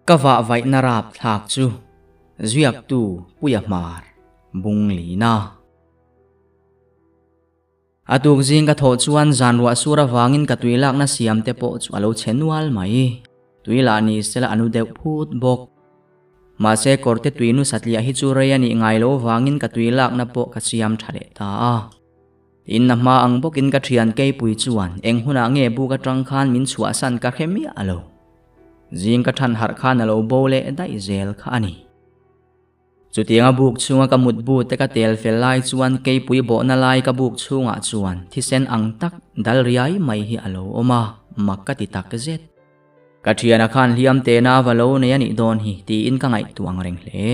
Ka vahvaihna rapthlak chu ziaktu Puia Hmar Bunglina. A tuk zing ka thawh chuan zan ruah sur avangin ka tui lakna siam te pawh chu a lo chhe nual mai. Tui lah ni sela a nu deuh phut bawk. Mahse kawrte tui nu satliah hi chu rei a nih ngai lo avangin ka tui lakna pawh ka siam tha leh ta a. Tin na hma ang bawkin ka thian keipui chuan eng hunah nge buk atang khan min chhuahsan ka hre miah lo. Zing ka than harh khan a lo bo leh daih zel kha a ni. Chutianga buk chhunga ka mut bu te ka tel fel lai chuan keipui bawhna lai ka buk chhungah chuan thisen ang tak dal riai mai hi a lo awm a, mak ka ti tak zet. Ka thiana khan hliam tena va lo nei a nih dawn hi tiin ka ngaihtuah ang reng hle.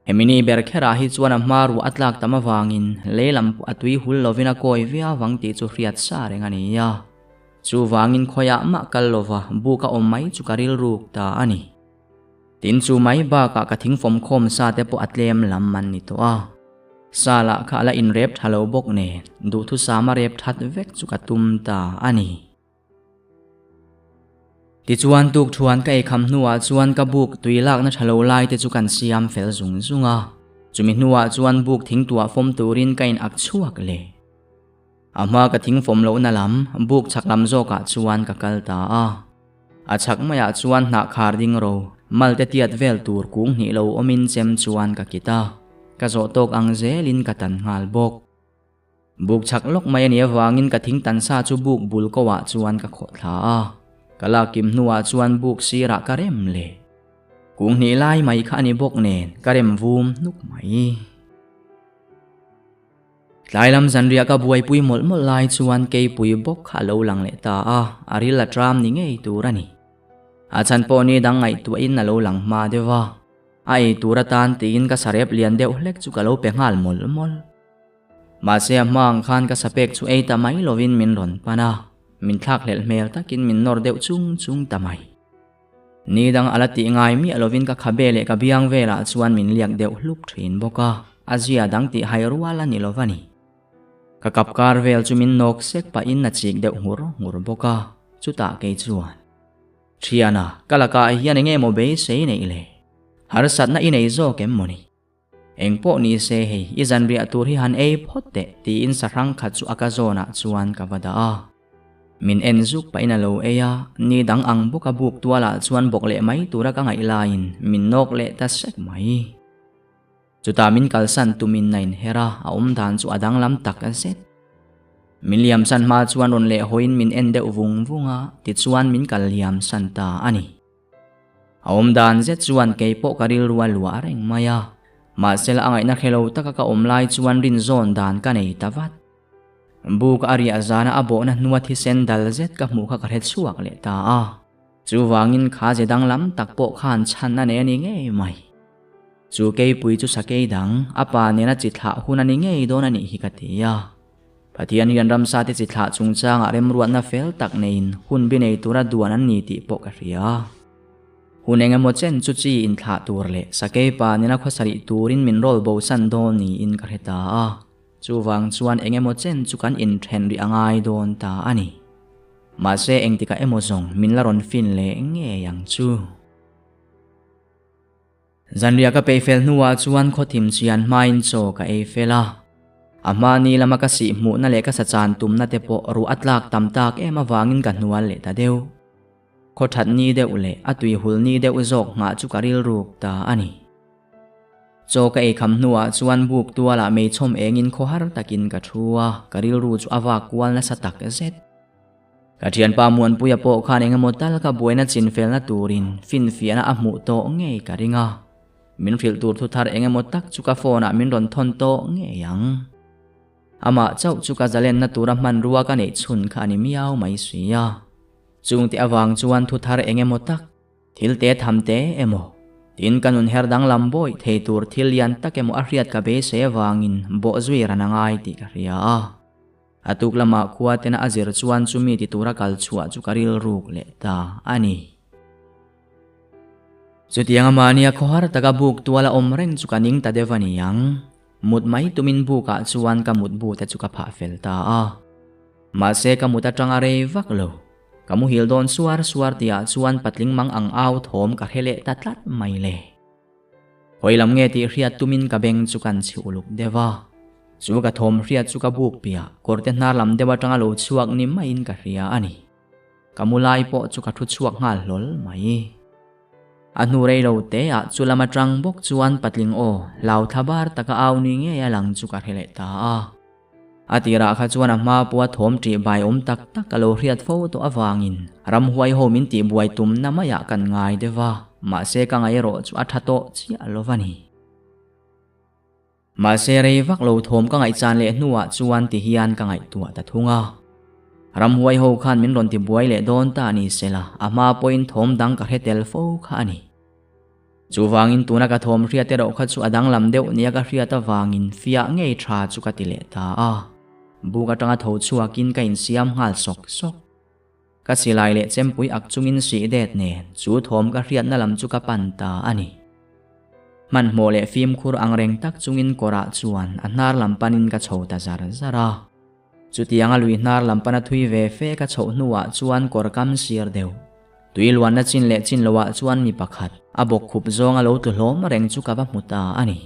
Hemi ni ber kherah hi chuan a hma ruah a tlak tam avangin lei lam pawh a tui hul lovin a kawi viau vang tih chu hriat sa reng a ni a. Chuvangin khawiah mah kal lova buk a awm mai chu ka rilruk ta a ni. Tin chu mai bakah ka thingfawm khawm sa te pawh a tlem lam an ni tawh a. Sa lah kha a la inrep tha lo bawk nen duhthusam a rep that vek chu ka tum ta a ni. Tichuan tukthuan ka eikham hnuah chuan ka buk tui lakna tha lo lai te chu kan siam fel zung zung a. Chumi hnuah chuan buk thingtuah fawm turin ka in ak chhuak leh. A hma ka thingfawm lohna lam buk chhak lam zawkah chuan ka kal ta a. A chhak maiah chuan hnah khar ding ro, malte tiat vel tur kung hnih lo awmin chem chuan ka kit a, ka zawh tawk ang zelin ka tan nghal bawk. Buk chhak lawk mai a nih avangin ka thing tan sa chu buk bul ko ah chuan ka khawh thla a, ka lak kim hnuah chuan buk sirah ka rem leh. Kung hnih lai mai kha a ni bawk nen ka rem vum hnuk mai. Tlai lam zanriah ka buaipui mawlh mawlh lai chuan keipui bawk kha a lo lang leh ta a, a ril a tram ni ngei tur a ni. A chhan pawh ni dang ngaihtuahin a lo lang hma deuh a, a ei tur atan tiin ka sarep lian deuh hlek chu ka lo pe nghal mawlh mawlh. Mahse a hma ang khan ka sapek chu ei ta mai lovin min rawn pan a, min thlak hlelh hmel takin min nawr deuh chung chung ta mai. Ni dang a la tih ngai miah lovin ka khabe leh ka biang velah chuan min liak deuh hlup thin bawk a, a zia dang tih hai rual a ni lo va ni. Ka kap kar vel chu min nawk sek pahin a chik deuh nghur nghur bawk a, chutah kei chuan, Thiana, ka lakah hian enge maw beisei neih le? Harsatna i nei zawk em maw ni? Eng pawh ni se hei, i zanriah tur hi han ei phawt teh, tiin sahrang khat chu a ka zawnah chuan ka va dah a. Min en zuk pahin a lo ei a, ni dang ang bawk a buk tualah chuan bawk leh mai tura ka ngaih laiin min nawk leh ta sek mai. Chutah min kalsan tumin a inher a, a awm dan chu a danglam tak zet. Min liamsan hma chuan rawn leh hawiin min en deuh vung vung a, tichuan min kal liamsan ta a ni. A awm dan zet chuan kei pawh ka rilru a luah reng mai a, mahsela a ngaihna hre lo taka ka awm lai chuan rinzawn dan ka nei ta vat. Buk a riah zana a bawhna hnua thisen dal zet ka hmuh kha ka hre chhuak leh ta a, chuvangin kha ze danglam tak pawh khan chhan a nei a ni ngei mai. Chu keipui chu sakei dang, a pa nena chi thlah hun a ni ngei dawn a nih hi ka ti a. Pathian hian ramsate chi thlah chungchangah remruatna fel tak neiin hun bi nei tura duan an ni tih pawh ka hria. Hun eng emaw chen chu chi inthlah tur leh sakei pa nena khawsarih turin min rawl bosan dawn niin ka hre ta a, chuvang chuan eng emaw chen chu kan inthen rih a ngai dawn ta a ni. Mahse engtikah emaw zawng min la rawn fin leh ngei ang chu. Zanriah ka peih fel hnuah chuan khawthim chian hmain chaw ka ei fel a. A hma ni lama ka sih hmuhna leh ka sa chan tumna te pawh ruah a tlak tam tak em avangin ka hnual leh ta deuh. Khaw that ni deuh leh a tui hul ni deuh zawk nghah chu ka rilruk ta a ni. Chaw ka ei kham hnuah chuan buk tualah meichhawm engin khawhar takin ka thu a, ka rilru chu a vak kual nasa tak zet. Ka thianpa Muanpuia pawh khan engemaw tal ka buaina chinfelna turin finfiahna a hmuh tawh ngei ka ring a. Min hrilh tur thu thar engemaw tak chu ka phone ah min rawn thawn tawh ngei ang. Amah chauh chu ka zalenna tura hmanrua ka neih chhun kha a ni miau mai si a. Chungte avang chuan thu thar engemaw tak, thil te tham te emaw, tin ka nun her danglam bawih thei tur thil lian tak emaw a hriat ka beisei avangin bawhzui ran a ngai tih ka hria a. A tuk lamah khua tena a zir chuan chumi ti tura kal chhuah chu ka rilruk leh ta a ni. Chutiang a mahnia khawhar taka buk tuala awm reng chu ka ning ta deuh a ni ang. Mut mai tumin bukah chuan ka mutbu te chu ka phah fel ta a. Mahse ka mut atanga rei vak lo. Ka muhil dawn suar suar tihah chuan patling mang ang au thawm ka hre leh ta tlat mai le. Hawi lam nge tih hriat tumin ka beng chu kan chhi uluk deuh a. Chu ka thawm hriat chu ka buk piah kawrte hnar lam deuh atanga lo chhuak ni maiin ka hria a ni. Ka mu lai pawh chu ka thu chhuak nghal hlawl mai. A hnu rei lo te ah chu lam atang bawk chuan patling aw hlau thla bar taka au ni ngei a lang chu ka hre leh ta a. A tirah kha chuan a hma pawha thawm ṭih bai awm tak tak a lo hriat fo tawh avangin ramhuai ho min tih buai tumna maiah kan ngai deuh a, mahse ka ngaih erawh chu a ṭha tawh chiah lo va ni. Mahse rei vak lo thawm ka ngaihchan leh hnuah chuan ti hian ka ngaihtuah ta thung a. Ramhuai ho khan min rawn ti buai leh dawn ta ni sela, a hma pawhin thawm dang ka hre tel fo kha a ni. Chuvangin tuna ka thawm hriat erawh kha chu a danglam deuh nia ka hriat avangin fiah ngei tha chu ka ti leh ta a. Buk atanga tho chhuakin ka insiam nghal sawk sawk. Ka silai leh chempui ak chungin sih det nen chu thawm ka hriatna lam chu ka pan ta a ni. Hmanhmawh leh fimkhur angreng tak chungin kawrah chuan a hnar lam panin ka chho ta zar zar a. Chutianga lui hnar lam pana thui ve fe ka chhoh hnuah chuan kawr kam sir deuh. Tui luanna chin leh chin loah chuan mi pakhat, a bawk khup zawnga lo tlu hlawm reng chu ka va hmu ta a ni.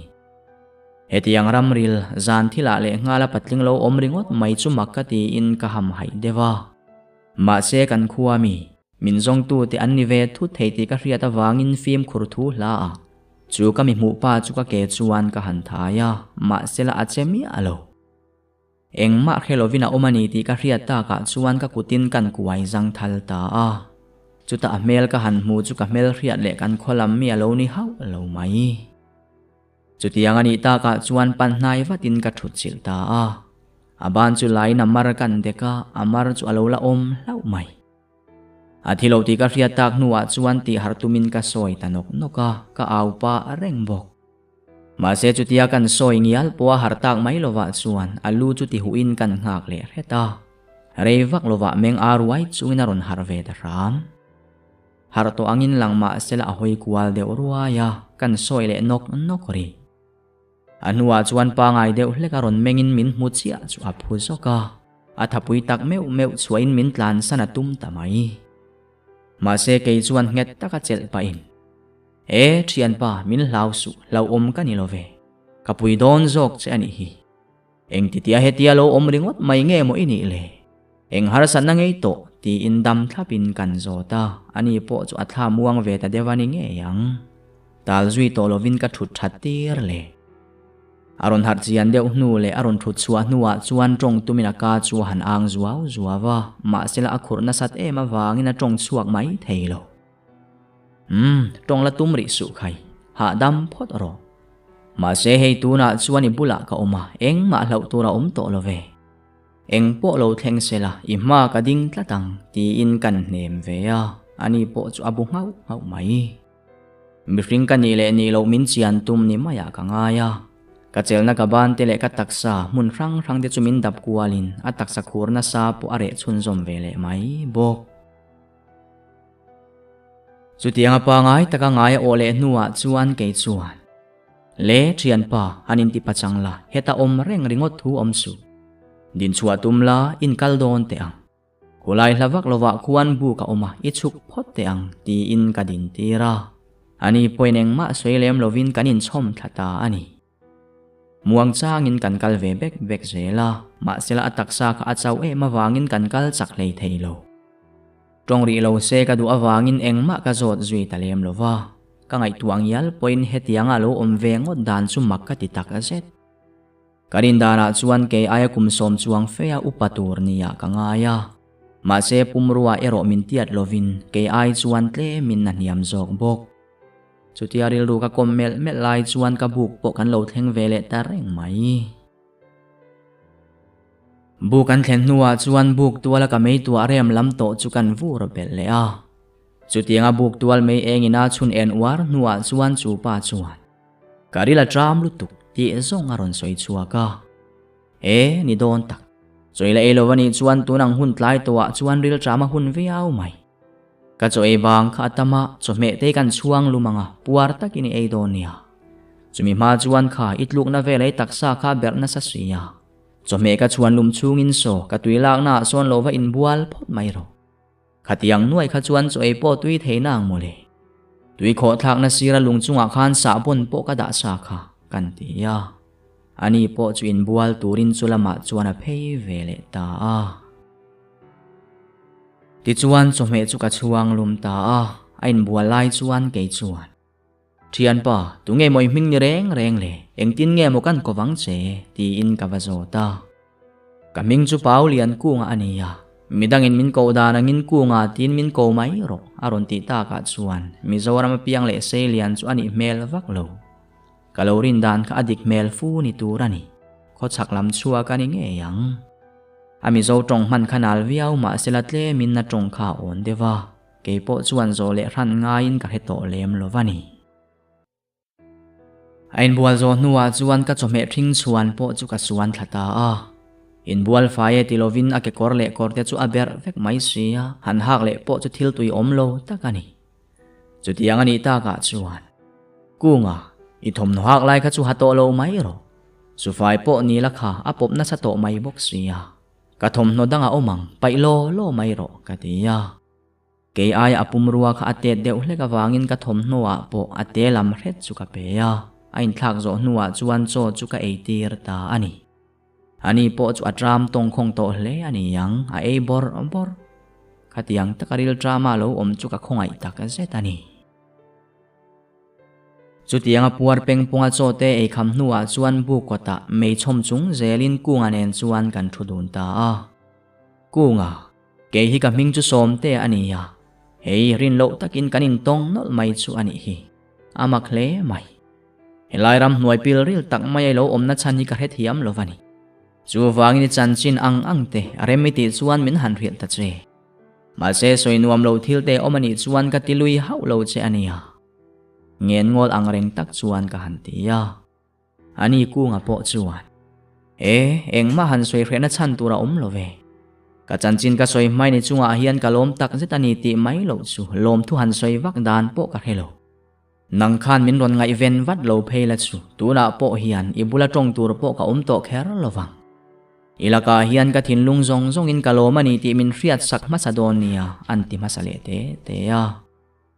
Hetiang ramril, zan thilah leh nghala patling lo awm ringawt mai chu mak ka tiin ka ham haih deuh a. Mahse kan khua mi, min zawngtute an ni ve thut thei tih ka hriat avangin fimkhur thu hla a. Chu ka mi hmuh pa chu ka ke chuan ka han thai a, mahsela a che miah lo. Engmah hre lovin a awm a ni tih ka hriat takah chuan ka kutin kan kuai zang thal ta a. Chutah a hmel ka han hmu chu ka hmel hriat leh kan khaw lam mi a lo ni hauh lo mai. Chutiang a nih takah chuan pan hnai vatin ka thut chilh ta a. A ban chu laiin a mar kan dek a, a mar chu a lo la awm hlauh mai. A thi lo tih ka hriat tak hnuah chuan tih harh tumin ka sawi ta nawk nawk a, ka au pah reng bawk. Mahse chutia kan sawi ngial pawha harh tak mai lovah chuan a lu chu ti huhin kan nghak leh hret a. Rei vak lovah meng a ruai chungin a rawn harh ve ta hram. Harh tawh angin lang mahsela a hawi kual deuh ruai a, kan sawi leh nawk nawk rih. A hnuah chuan pangai deuh hlek a rawn mengin min hmu chiah chu a phu zawk a. A thapui tak meuh meuh chhuahin min tlansan a tum ta mai. Mahse kei chuan nghet taka chelh pahin, E, thianpa, min hlau suh, hlauhawm ka ni lo ve. Ka pui dawn zawk che a nih hi. Engtitia hetia lo awm ringawt mai nge maw i nih le? Eng harsatna ngei tawh? tiin dam thlapin kan zawt a, ani pawh chu a thla muang ve ta deuh a ni ngei ang. Tal zui tawh lovin ka thut that tir le. A rawn harh chian deuh hnu leh a rawn thut chhuah hnuah chuan tawng tumin a ka chu a han ang zuau zuau a, mahsela a khurh nasat em avangin a tawng chhuak mai thei lo. Umm, tawng la tum rih suh khai, hahdam phawt rawh. Mahse hei tunah chuan i bulah ka awm a, engmah hlauh tur a awm tawh lo ve. Eng pawh lo thleng sela, i hma ka ding tlat ang, tiin kan hnem ve a, ani pawh chu a bu nghauh nghauh mai. Mihring ka nih leh nih loh min chian tum ni maiah ka ngai a. Ka chelna ka ban te leh ka taksa hmun hrang hrang te chu min dap kualin a taksa khur nasa pawh a reh chhunzawm ve leh mai bawk. Chutiang a pangai taka ngai a awh leh hnuah chuan kei chuan, Le thianpa, han inti pachang la, heta awm reng ringawt thu awm suh. Dinchhuah tum la, inkal dawn teh ang. Khulai hla vak lovah khuan buk a awm a, i chhuk phawt teh ang, tiin ka din tir a. Ani pawhin engmah sawi lem lovin kan inchhawm thla ta a ni. Muang changin kan kal ve bek bek zel a, mahsela a taksa kha a chauh em avangin kan kal chak hlei thei lo. Tawng rih lo se ka duh avangin engmah ka zawt zui ta lem lo va, ka ngaihtuah ngial pawhin hetianga lo awm ve ngawt dan chu mak ka ti tak zet. Ka rindanah chuan kei aia kum sawm chuang fea upa tur nia ka ngai a. Mahse pumrua erawh min tiat lovin kei ai chuan tlemin a hniam zawk bawk. Chutia rilru ka kawm melh melh lai chuan ka buk pawh kan lo thleng ve leh ta reng mai. Buk an thlen hnuah chuan buk tuala ka mei tuah rem lam tawh chu kan vur belh leh a. Chutianga buk tual mei engin a chhun en uar hnuah chuan chu pa chuan. Ka ril a tram lutuk tih zawng a rawn sawi chhuak a. E, ni dawn tak. Chawi la ei lo anih chuan tun ang hun tlai tawhah chuan ril tram a hun viau mai. Ka chaw ei vang kha a tam a, chawhmeh te kan chhuang lum ang a, puar takin i ei dawn nia. Chumi hma chuan kha i tlukna vel ei taksa kha berh nasa si a. Chawhmeh ka chhuan lum chhungin saw ka tui laknaah sawn lo va inbual phawt mai rawh. Khatiang nuai kha chuan chaw ei pawh tui thei nang mawle. Tui khawh thlakna sira lung chungah khan sahbawn pawh ka dah sa kha, kan ti a. Ani pawh chu inbual turin chu lamah chuan a phei ve leh ta a. Tichuan chawhmeh chu ka chhuang lum ta a, a inbual lai chuan kei chuan, Thianpa, tunge maw i hming ni reng reng le, engtin nge maw kan kawvang che? tiin ka va zawt a. Ka hming chu Pau Lian Kunga a ni a, midangin min koh dan angin Kunga tiin min ko mai rawh, a rawn tih takah chuan Mizoram apiang leh Seilian chu a nih hmel vak lo. Ka lo rin dan kha a dik hmel fu ni tur a ni. Khawchhak lam chhuak a ni ngei ang. A Mizo tawng hman kha nal viau mahsela tlemin a tawng kha a awn deuh a, kei pawh chuan zawh leh hran ngaiin ka hre tawh lem lo va ni. A inbual zawh hnuah chuan ka chawhmeh ṭhing chhuan pawh chu ka suan thla ta a. Inbual fai e ti lovin a kekawr leh kawrte chu a berh vek mai si a, han hak leh pawh chu thil tui awm lo tak a ni. Chutiang a nih takah chuan, Kunga, i thawmhnaw hak lai kha chu ha tawh lo mai rawh. Sufai pawh ni la kha a pawp nasa tawh mai bawk si a. Ka thawmhnaw dangah awm ang, paih law law mai rawh, ka ti a. Kei aia a pumrua kha a tet deuh hlek avangin ka thawmhnaw ah pawh a te lam hret chu ka pe a, a inthlak zawh hnuah chuan chaw chu ka eitir ta a ni. Ani pawh chu a tram tawngkhawng tawh hle a ni ang, a ei bawrh bawrh. Khatiang taka ril trama lo awm chu ka khawngaih tak zet a ni. Chutianga puar pengpunga chaw te ei kham hnuah chuan buk kawtah mei chhawm chung zelin Kunga nen chuan kan thu dun ta a. Kunga. Kei hi ka hming chu Sawmte a ni a, hei rin loh takin kan intawng nawlh mai chu a nih hi. A mak hle mai. Helai ram hnuai pil ril tak mai a lo awmna chhan hi ka hrethiam lo va ni. Chuvangin i chanchin ang ang te a rem i tih chuan min han hrilh ta che. Mahse sawi nuam lo thil te awm a nih chuan ka ti lui hauh lo che a nia. Ngen ngawl ang reng tak chuan ka han ti a. Ani Kunga pawh chuan, E, engmah han sawi hrehna chhan tur a awm lo ve. Ka chanchin ka sawi hmai ni chungah hian ka lawm tak zet a ni tih mai loh chu lawmthu han sawi vak dan pawh ka hre lo. Nang khan min rawn ngaihven vat lo phei la chu tunah pawh hian i bula tawng tur pawh ka awm tawh kher lo vang. I lakah hian ka thinlung zawng zawngin ka lawm a ni tih min hriat sak hmasa dawn nia, an ti hmasa leh te te a.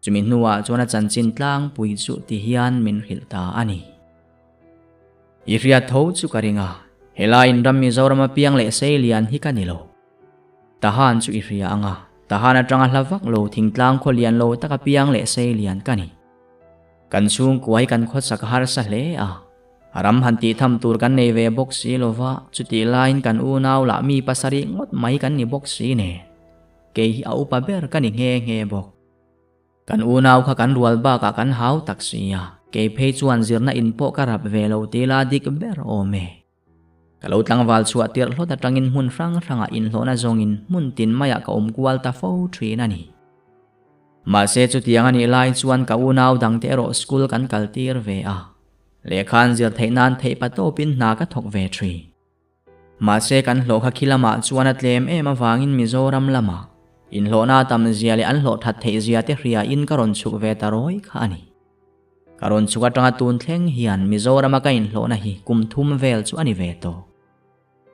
Chumi hnuah chuan a chanchin tlangpui chu ti hian min hrilh ta a ni. I hriat tho chu ka ring a, helai inram Mizoram apiang leh Seilian hi ka ni lo. Tahan chu i hria ang a, Tahan atanga hla vak lo thingtlang khaw lian lo tak apiang leh Seilian ka ni. Kan chhungkua hi kan khawsak harsa hle a, ram han tih tham tur kan nei ve bawk si lo va, chutih laiin kan unau lah mi pasarih ngawt mai kan ni bawk si nen. Kei hi a upa ber ka ni nghe nghe bawk. Kan unau kha kan rual bakah kan hau tak si a, kei phei chuan zirna in pawh ka rap ve lo ti la dik ber awm e. Ka lo tlangval chhuah tirh hlawt atangin hmun hrang hrangah inhlawhna zawngin hmun tin maiah ka awm kual ta fo thin a ni. Mahse chutiang a nih lai chuan ka unau dangte erawh school kan kal tir ve a, lehkha an zir theih nan theih patawpin hna ka thawk ve thin. Mahse kan hlawh kha khi lamah chuan a tlem em avangin Mizoram lamah inhlawhna tam zia leh an hlawh that theih zia te hria in ka rawn chhuk ve ta rawi kha a ni. Ka rawn chhuk atanga tun thleng hian Mizorama ka inhlawhna hi kum thum vel chu a ni ve tawh.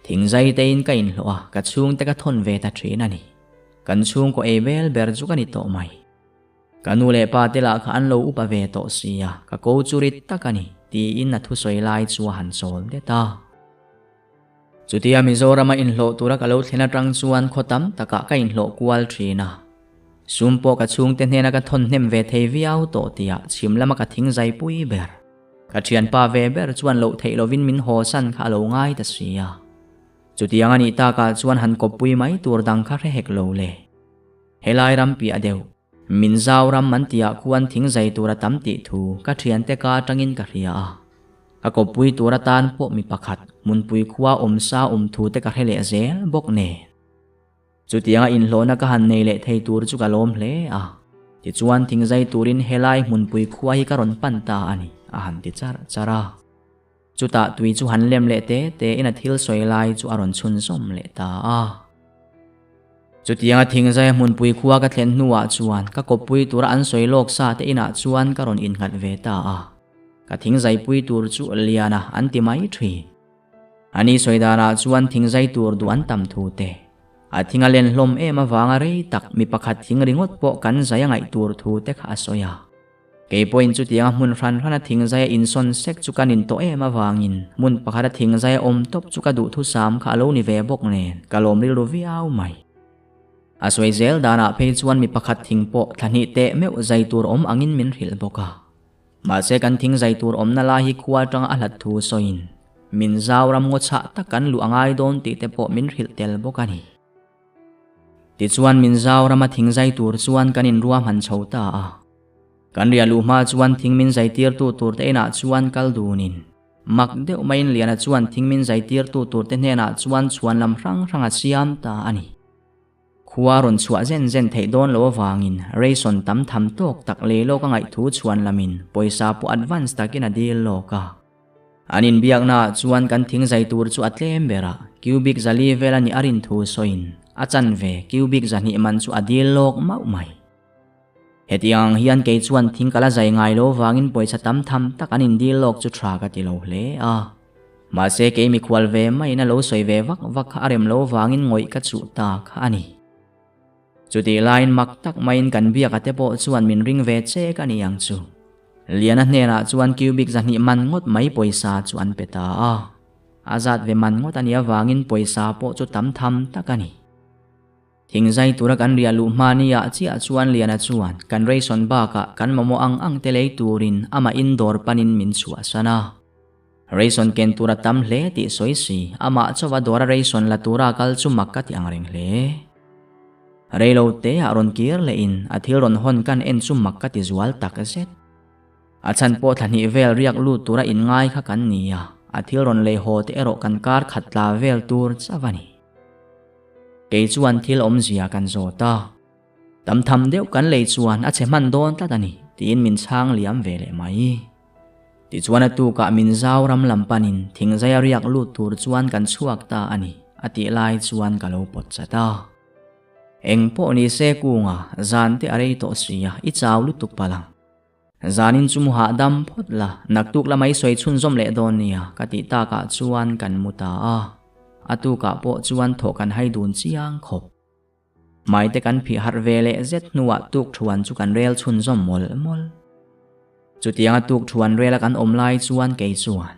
Thingzai te in ka inhlawh a, ka chhungte ka thawn ve ta thin a ni. Kan chhungkaw ei vel ber chu ka ni tawh mai. Ka nu leh pa te lah kha an lo upa ve tawh sia, ka ko chu rit tak a ni, tiin a thusawi lai chu a han chawl det a. Chutia Mizorama inhlawh tura ka lo thlen atang chuan khaw tam takah ka inhlawh kual thin a. Sum pawh ka chhungte hnena ka thawn hnem ve thei viau tawh tiah chhim lama ka thing zaipui ber. Ka thianpa ve ber chuan loh theih lovin min haw san kha a lo ngai ta sia. Chutiang a nih takah chuan han kawppui mai tur dang kha hre hek lo le. Helai ram piah deuh, min zau ram an tihah khuan thing zai tur a tam tih thu ka thiante ka atangin ka hria a. Ka kawppui tur atan pawh mi pakhat hmunpui khua awm sa awm thu te ka hre leh zel bawk nen. Chutianga inhlawhna ka han nei leh thei tur chu ka lawm hle a. Tichuan thing zai turin helai hmunpui khua hi ka rawn pan ta a ni, a han ti charh charh a. Chutah tui chu han lem leh te te in a thil sawi lai chu a rawn chhunzawm leh ta a. Chutianga thingzai hmunpui khua ka thlen hnuah chuan ka kawppui tura an sawi lawk sa te inah chuan ka rawn innghat ve ta a. Ka thingzaipui tur chu Liana an ti mai thin. Ani sawi danah chuan thingzai tur duh an tam thu te. A thing a len hlawm em avanga rei tak mi pakhat thing ringawt pawh kan zai a ngaih tur thu te kha a sawi a. Kei pawhin chutianga hmun hran hrana thing zai a insawn sek chu ka nin tawh em avangin hmun pakhata thing zai a awm tawp chu ka duhthusam kha a lo ni ve bawk nen ka lawm rilru viau mai. A sawi zel danah phei chuan mi pakhat thing pawh thla hnih teh meuh zai tur awm angin min hrilh bawk a. Mahse kan thing zai tur awmna lai hi khua atanga a hlat thu sawiin min zau ram ngaw chhah tak kan luh a ngai dawn tih te pawh min hrilh tel bawk a ni. Tichuan min zau rama thing zai tur chuan kan inruahman chho ta a. Kan riah luh hma chuan thing min zai tirtu tur te inah chuan kal dunin mak deuh maiin Liana chuan thing min zai tirtu tur te hnenah chuan chhuan lam hrang hrang a siam ta a ni. Khua rawn chhuah zen zen theih dawn lo avangin ration tam tham tawk tak lei lawk a ngaihthu chhuan lamin pawisa pawh advance takin a dil lawk a. An inbiaknaah chuan kan thing zai tur chu a tlem ber a, cubic zali vel a nih a rin thu sawiin a chanve cubic zahnih man chu a dil lawk mauh mai. Hetiang ang hian kei chuan thing ka la zai ngai lo vangin pawisa tam tham tak an indil lawk chu tha ka ti lo hle a. Mahse kei mikhual ve maiin a lo sawi ve vak vak kha a rem lo vangin ngawih ka chuh ta kha a ni. Chutih laiin mak tak maiin kan biak a te pawh chuan min ring ve chek a ni ang chu. Liana hnenah chuan cubic zahnih man ngawt mai pawisa chu an pe ta a. A zat ve man ngawt a nih avangin pawisa pawh chu tam tham tak a ni. Thingzai tura kan riah luh hma ni ah chiah chuan Liana chuan kan ration bakah kan mamawh ang ang te lei turin amah in dawr panin min chhuahsan a. Ration ken tur a tam hle tih sawi si, amah chauha dawra ration la tura kal chu mak ka ti ang reng hle. Reilo te ah rawn kir leh in a thil rawn hawn kan en chu mak ka ti zual tak zet. A chhan pawh thla hnih vel riak lut tura inngai kha kan ni a, a thil rawn lei haw te erawh kan kar khat tla vel tur chauh a ni. Kei chuan thil awmzia kan zawt a, tam tham deuh kan lei chuan a chhe hman dawn tlat a ni tiin min chhang liam ve leh mai. Tichuan a tukah min zau ram lam panin thingzaia riak lut tur chuan kan chhuak ta a ni a tih lai chuan ka lo pawt chat a. Eng pawh ni se kunga zan te a rei tawh si a, i chau lutuk palh ang. Zanin chu mu hahdam phawt la, naktuk lamah i sawi chhunzawm leh dawn nia, ka tih takah chuan kan mu ta a. A tukah pawh chuan thawh kan hai dun chiang khawp. Hmaite kan phih harh ve leh zet hnuah tuk thuan chu kan rel chhunzawm mawlh mawlh. Chutianga tuk thuan rela kan awm lai chuan kei chuan,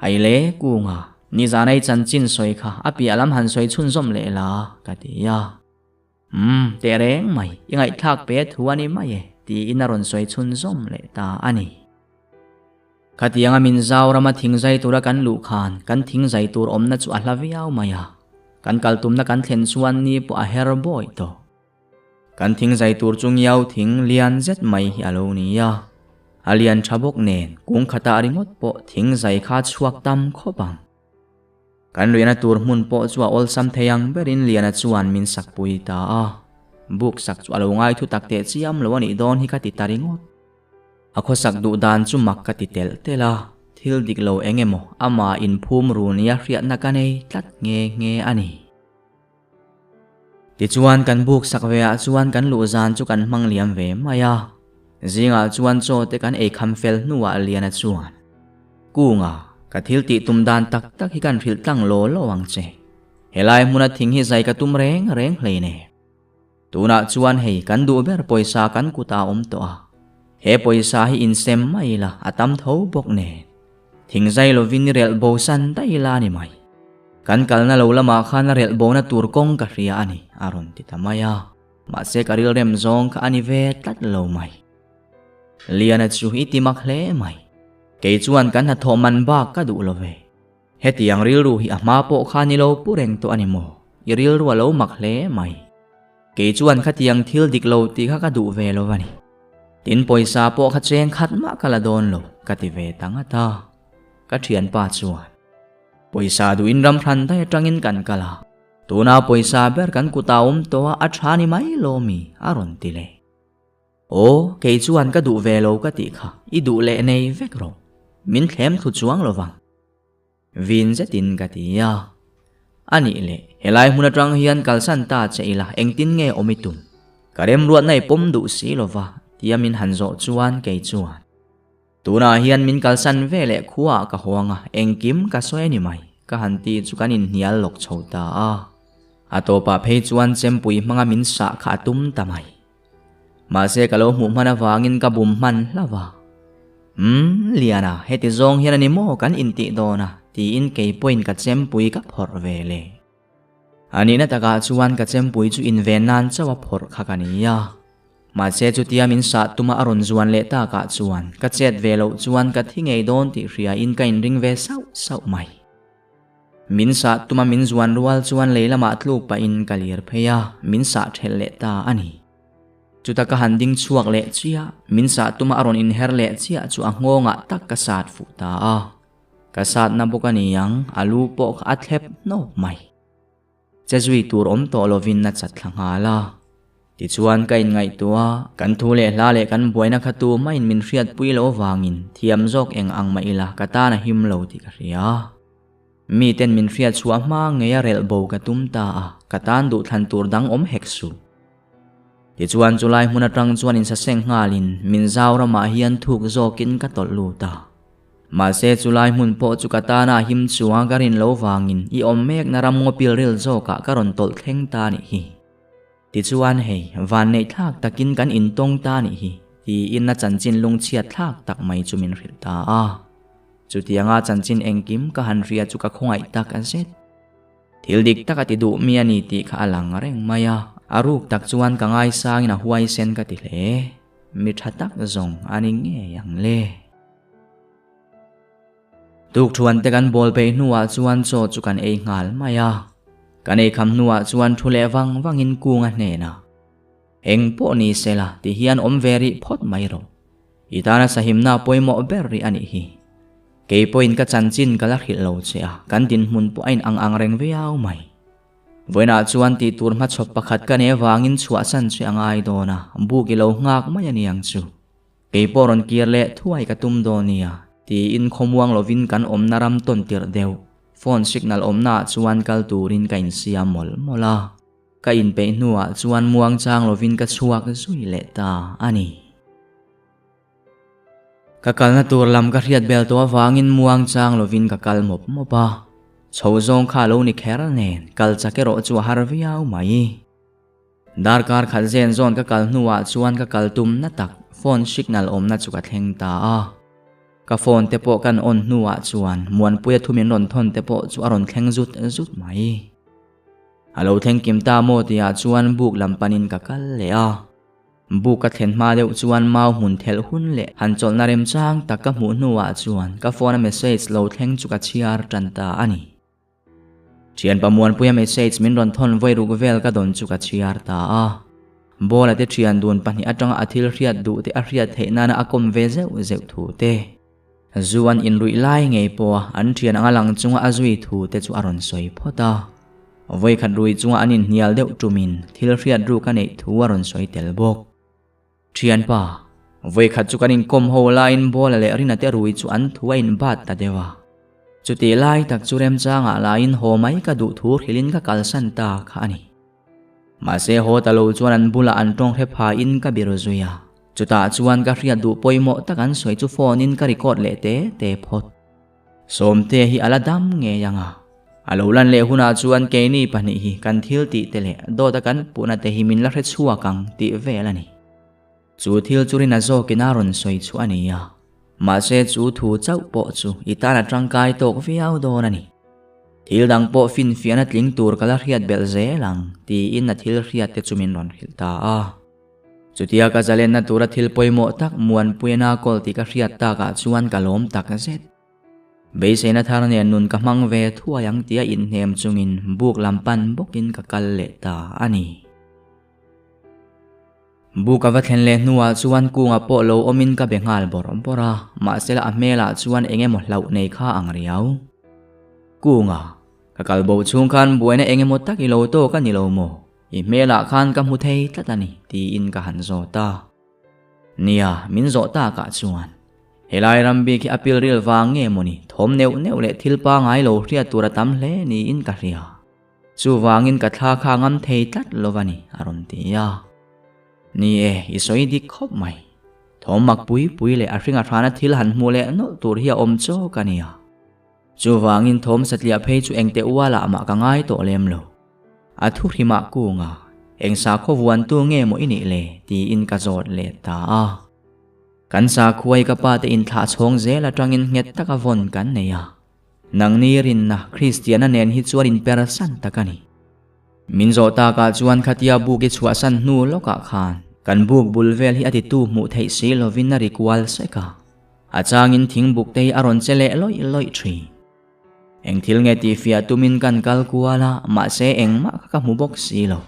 Hai le Kunga, nizan a i chanchin sawi kha a piah lam han sawi chhunzawm leh la, ka ti a. Umm, teh reng mai, i ngaihthlak pe thu a ni mai e, tiin a rawn sawi chhunzawm leh ta a ni. Khatianga min zau rama thing zai tura kan luh khan kan thing zai tur awmna chu a hla viau mai a, kan kal tumna kan thlen chuan ni pawh a her bawi tawh. Kan thing zai tur chu ngiau thing lian zet mai hi a lo ni a, a lian tha bawk nen kung khatah ringawt pawh thing zai kha chhuak tam khawp ang. Kan riahna tur hmun pawh chu a awlsam thei ang berin Liana chuan min sakpui ta a. Buk sak chu a lo ngai thu tak teh chiam lo a nih dawn hi ka ti ta ringawt. A khawsak duh dan chu mak ka ti telh telh a, thil dik lo eng emaw amah inphum ru nia hriatna ka nei tlat nghe nghe a ni. Tichuan kan buk sak ve ah chuan kan luh zan chu kan hmang liam ve mai a. Zingah chuan chaw te kan ei kham fel hnuah Liana chuan, Kunga, ka thil tih tum dan tak tak hi kan hrilh tlang law law ang che. Helai hmuna thing hi zai ka tum reng reng hlei ne. Tunah chuan hei kan duh ber pawisa kan kutah a awm tawh a. He pawisa hi insem mai ila a tam tho bawk nen. Thing zai lovin i relh bo san daih ila a ni mai. Kan kalna lo lamah khan a relh bona tur kawng ka hria a ni, a rawn ti ta mai a. Mahse ka rilrem zawng kha a ni ve tlat lo mai. Liana chu i ti mak hle mai. Kei chuan kan hnathawh man bak ka duh lo ve. Hetiang rilru hi a hma pawh kha ni lo pu reng tawh a ni maw? I rilru a lo mak hle mai. Kei chuan khatiang thil dik lo tih kha ka duh ve lo a ni. Tin pawisa pawh kha cheng khat mah ka la dawn lo, ka ti ve ta ngat a. Ka thianpa chuan, Pawisa duhin ram hran daih atangin kan kal a, tuna pawisa ber kan kutah awm tawh a, a tha ni mai lo mi? a rawn ti leh. Aw, kei chuan ka duh ve lo ka tih kha, i duh leh nei vek rawh. Min thlem thlu chuang lo vang. Vin zetin ka ti a. A nih leh, helai hmun atang hian kalsan ta che ila engtin nge awm i tum? Ka remruatna i pawm duh si lova, tia min han zawh chuan kei chuan. Tunah hian min kalsan ve leh khuaah ka huang a, engkim ka sawi a ni mai, ka han ti chu kan inhnial lawk chho ta a. A tawpah phei chuan chempui hmanga min sah kha a tum ta mai. Mahse ka lo hmuh hman avangin ka bum hman hlauh a. Umm, Liana, heti zawng hian a ni maw kan intih dawn a? tiin kei pawhin ka chempui ka phawrh ve le. A nihna takah chuan ka chempui chu inven nan chauh a phawrh kha ka ni a. Mahse chutia min sah tuma a rawn zuan leh takah chuan ka chet ve loh chuan ka thi ngei dawn tih hriain ka inring ve sauh sauh mai. Min sah tuma min zuan rual chuan lei lamah tluk pahin ka lir phei a, min sah thelh leh ta a ni. Chuta ka han ding chhuak leh chiah, min sah tuma a rawn inher leh chiah chu a nghawngah tak ka sat fuh ta a. Ka satna bawk a ni ang, a lu pawh kha a thlep hnawk mai. Che zui tur awm tawh lovin a chat thla nghal a. Tichuan ka inngaihtuah a, kan thu leh hla leh kan buaina kha tu maiin min hriatpui loh avangin thiam zawk eng ang mah ila ka tan a him lo tih ka hria. Miten min hriat chhuah hma ngei a relh bo ka tum ta a, ka tan duhthlan tur dang awm hek suh. Tichuan chulai hmun atang chuan insaseng nghalin min zau ramah hian thuk zawkin ka tawlh lut a. Mahse chulai hmun pawh chu ka tana him chunga ka rin lo vangin i awm mekna ram ngaw pilril zawkah ka rawn tawlh thleng ta nih hi. Tichuan hei, vanneih thlak takin kan intawng ta nih hi, tiin a chanchin lungchhiat thlak tak mai chu min hrilh ta a. Chutianga chanchin engkim ka han hria chu ka khawngaih tak a zet. Thil dik tak a ti duh mi a ni tih kha a lang reng mai a, a ruk tak chuan ka ngaisangin a huaisen ka ti hle. Mi tha tak zawng a ni ngei ang le. Tukthuan te kan bawl peih hnuah chuan chaw chu kan ei nghal mai a. Kan ei kham hnuah chuan thu leh vang vangin kung a hnenah, Eng pawh ni se la ti hian awm ve rih phawt mai rawh. I tana sahimna pawimawh ber rih a nih hi. Kei pawhin ka chanchin ka la hrilh lo che a, kan dinhmun pawh a in ang ang reng viau mai. Vawiinah chuan tih tur hmachhawp pakhat ka nei avangin chhuahsan che a ngai dawn a, buk i lo nghak mai a ni ang chu. Kei pawh rawn kir leh thuai ka tum dawn nia, tiin khawmuang lovin kan awmna ram tawn tirh deuh, phone signal awmnaah chuan kal turin ka insiam mawlh mawlh a. Ka inpeih hnuah chuan muangchang lovin ka chhuak zui leh ta a ni. Ka kalna tur lam ka hriat bel tawh avangin muangchang lovin ka kal mawp mawp a. Chho zawng kha a lo ni kher nen, kal chak erawh chu a har viau mai. Darkar khat zen zawn ka kal hnuah chuan ka kal tumna tak phone signal awmna chu ka thleng ta a. Ka phone te pawh kan on hnuah chuan Muanpuia thu min rawn thawn te pawh chu a rawn thleng zut zut mai. A lo thleng kim ta maw tihah chuan buk lam panin ka kal leh a. Buk ka thlen hma deuh chuan mau hmun thelh hun leh han chawlhna remchang tak ka hmuh hnuah chuan ka phone a message lo thleng chu ka chhiar tan ta a ni. Thianpa Muanpuia message min rawn thawn vawi ruk vel ka dawn chu ka chhiar ta a. Bawla te thian dun pahnih atanga a thil hriat duh te a hriat theih nana a kawm ve zeuh zeuh thu te. Zu an inruih lai ngei pawha an thian anga lang chunga a zui thu te chu a rawn sawi phawt a. Vawi khat rui chunga an inhnial deuh tumin thil hriat ruk a neih thu a rawn sawi tel bawk. Thianpa, vawi khat chu kan inkawm ho laiin Bawla leh Rina te rui chu an thu a inbat ta deuh a. Chutih lai tak chu remchangah laiin haw mai ka duh thu hrilhin ka kalsan ta kha a ni. Mahse haw ta lo chuan an bulah an tawng hre phain ka bir zui a. Chutah chuan ka hriat duh pawimawh tak an sawi chu phone in ka record leh te te phawt. Sawmte hi a la dam ngei ang a. A lo lan leh hunah chuan keini pahnih hi kan thil tih te leh dawt a kan puhna te hi min la hre chhuak ang tih vel a ni. Chu thil chu rina zawkin a rawn sawi chu a ni a. Mahse chu thu chauh pawh chu i tan a tangkai tawk viau dawn a ni. Thil dang pawh finfiahna tling tur ka la hriat belh zel ang tiin a thil hriat te chu min rawn hrilh ta a. Chutia ka zalenna tura thil pawimawh tak Muanpuiana kawl tih ka hriat takah chuan ka lawm tak zet. Beiseina thar nen nun ka hmang ve thuai ang tia inhnem chungin buk lam pan bawkin ka kal leh ta a ni. Buk a va thlen leh hnuah chuan kunga pawh lo awmin ka be nghal bawrh bawrh a, mahsela a hmelah chuan eng emaw hlauh nei kha ang riau. Kunga, ka kal bo chhung khan buaina eng emaw tak i lo tawk a ni lo maw? I hmelah khan ka hmu thei tlat a ni, tiin ka han zawt a. Nia, min zawh takah chuan, helai ram bik hi a pilril vang nge mawni, thawm neuh neuh leh thil pangai lo hriat tur a tam hle niin ka hria. Chuvangin ka thla kha ngam thei tlat lo va ni, a rawn ti a. Ni e, i sawi dik khawp mai. Thawm mak pui pui leh a hringa hrana thil han hmuh leh nawlh tur hi a awm chawk a nia. Chuvangin thawm satliah phei chu engteh ualah mah ka ngai tawh lem lo. A thu hrimah kunga, Eng sakhaw vuantu nge maw i nih le? tiin ka zawt let ta a. Kan sakhuai ka pa te inthlah chhawng zel atangin nghet taka vawn kan nei a. Nangni rinna Kristiana nen hi chuan inpersan tak a ni. Min zawh takah chuan khatia buk i chhuahsan hnu lawkah khan kan buk bul vel hi a titu hmuh theih si lovin a ri kual sek a. A changin thingbuk te hi a rawn che leh lawih lawih thin. Eng thil nge tih fiah tumin kan kal kual a, mahse engmah kha ka hmu bawk si lo.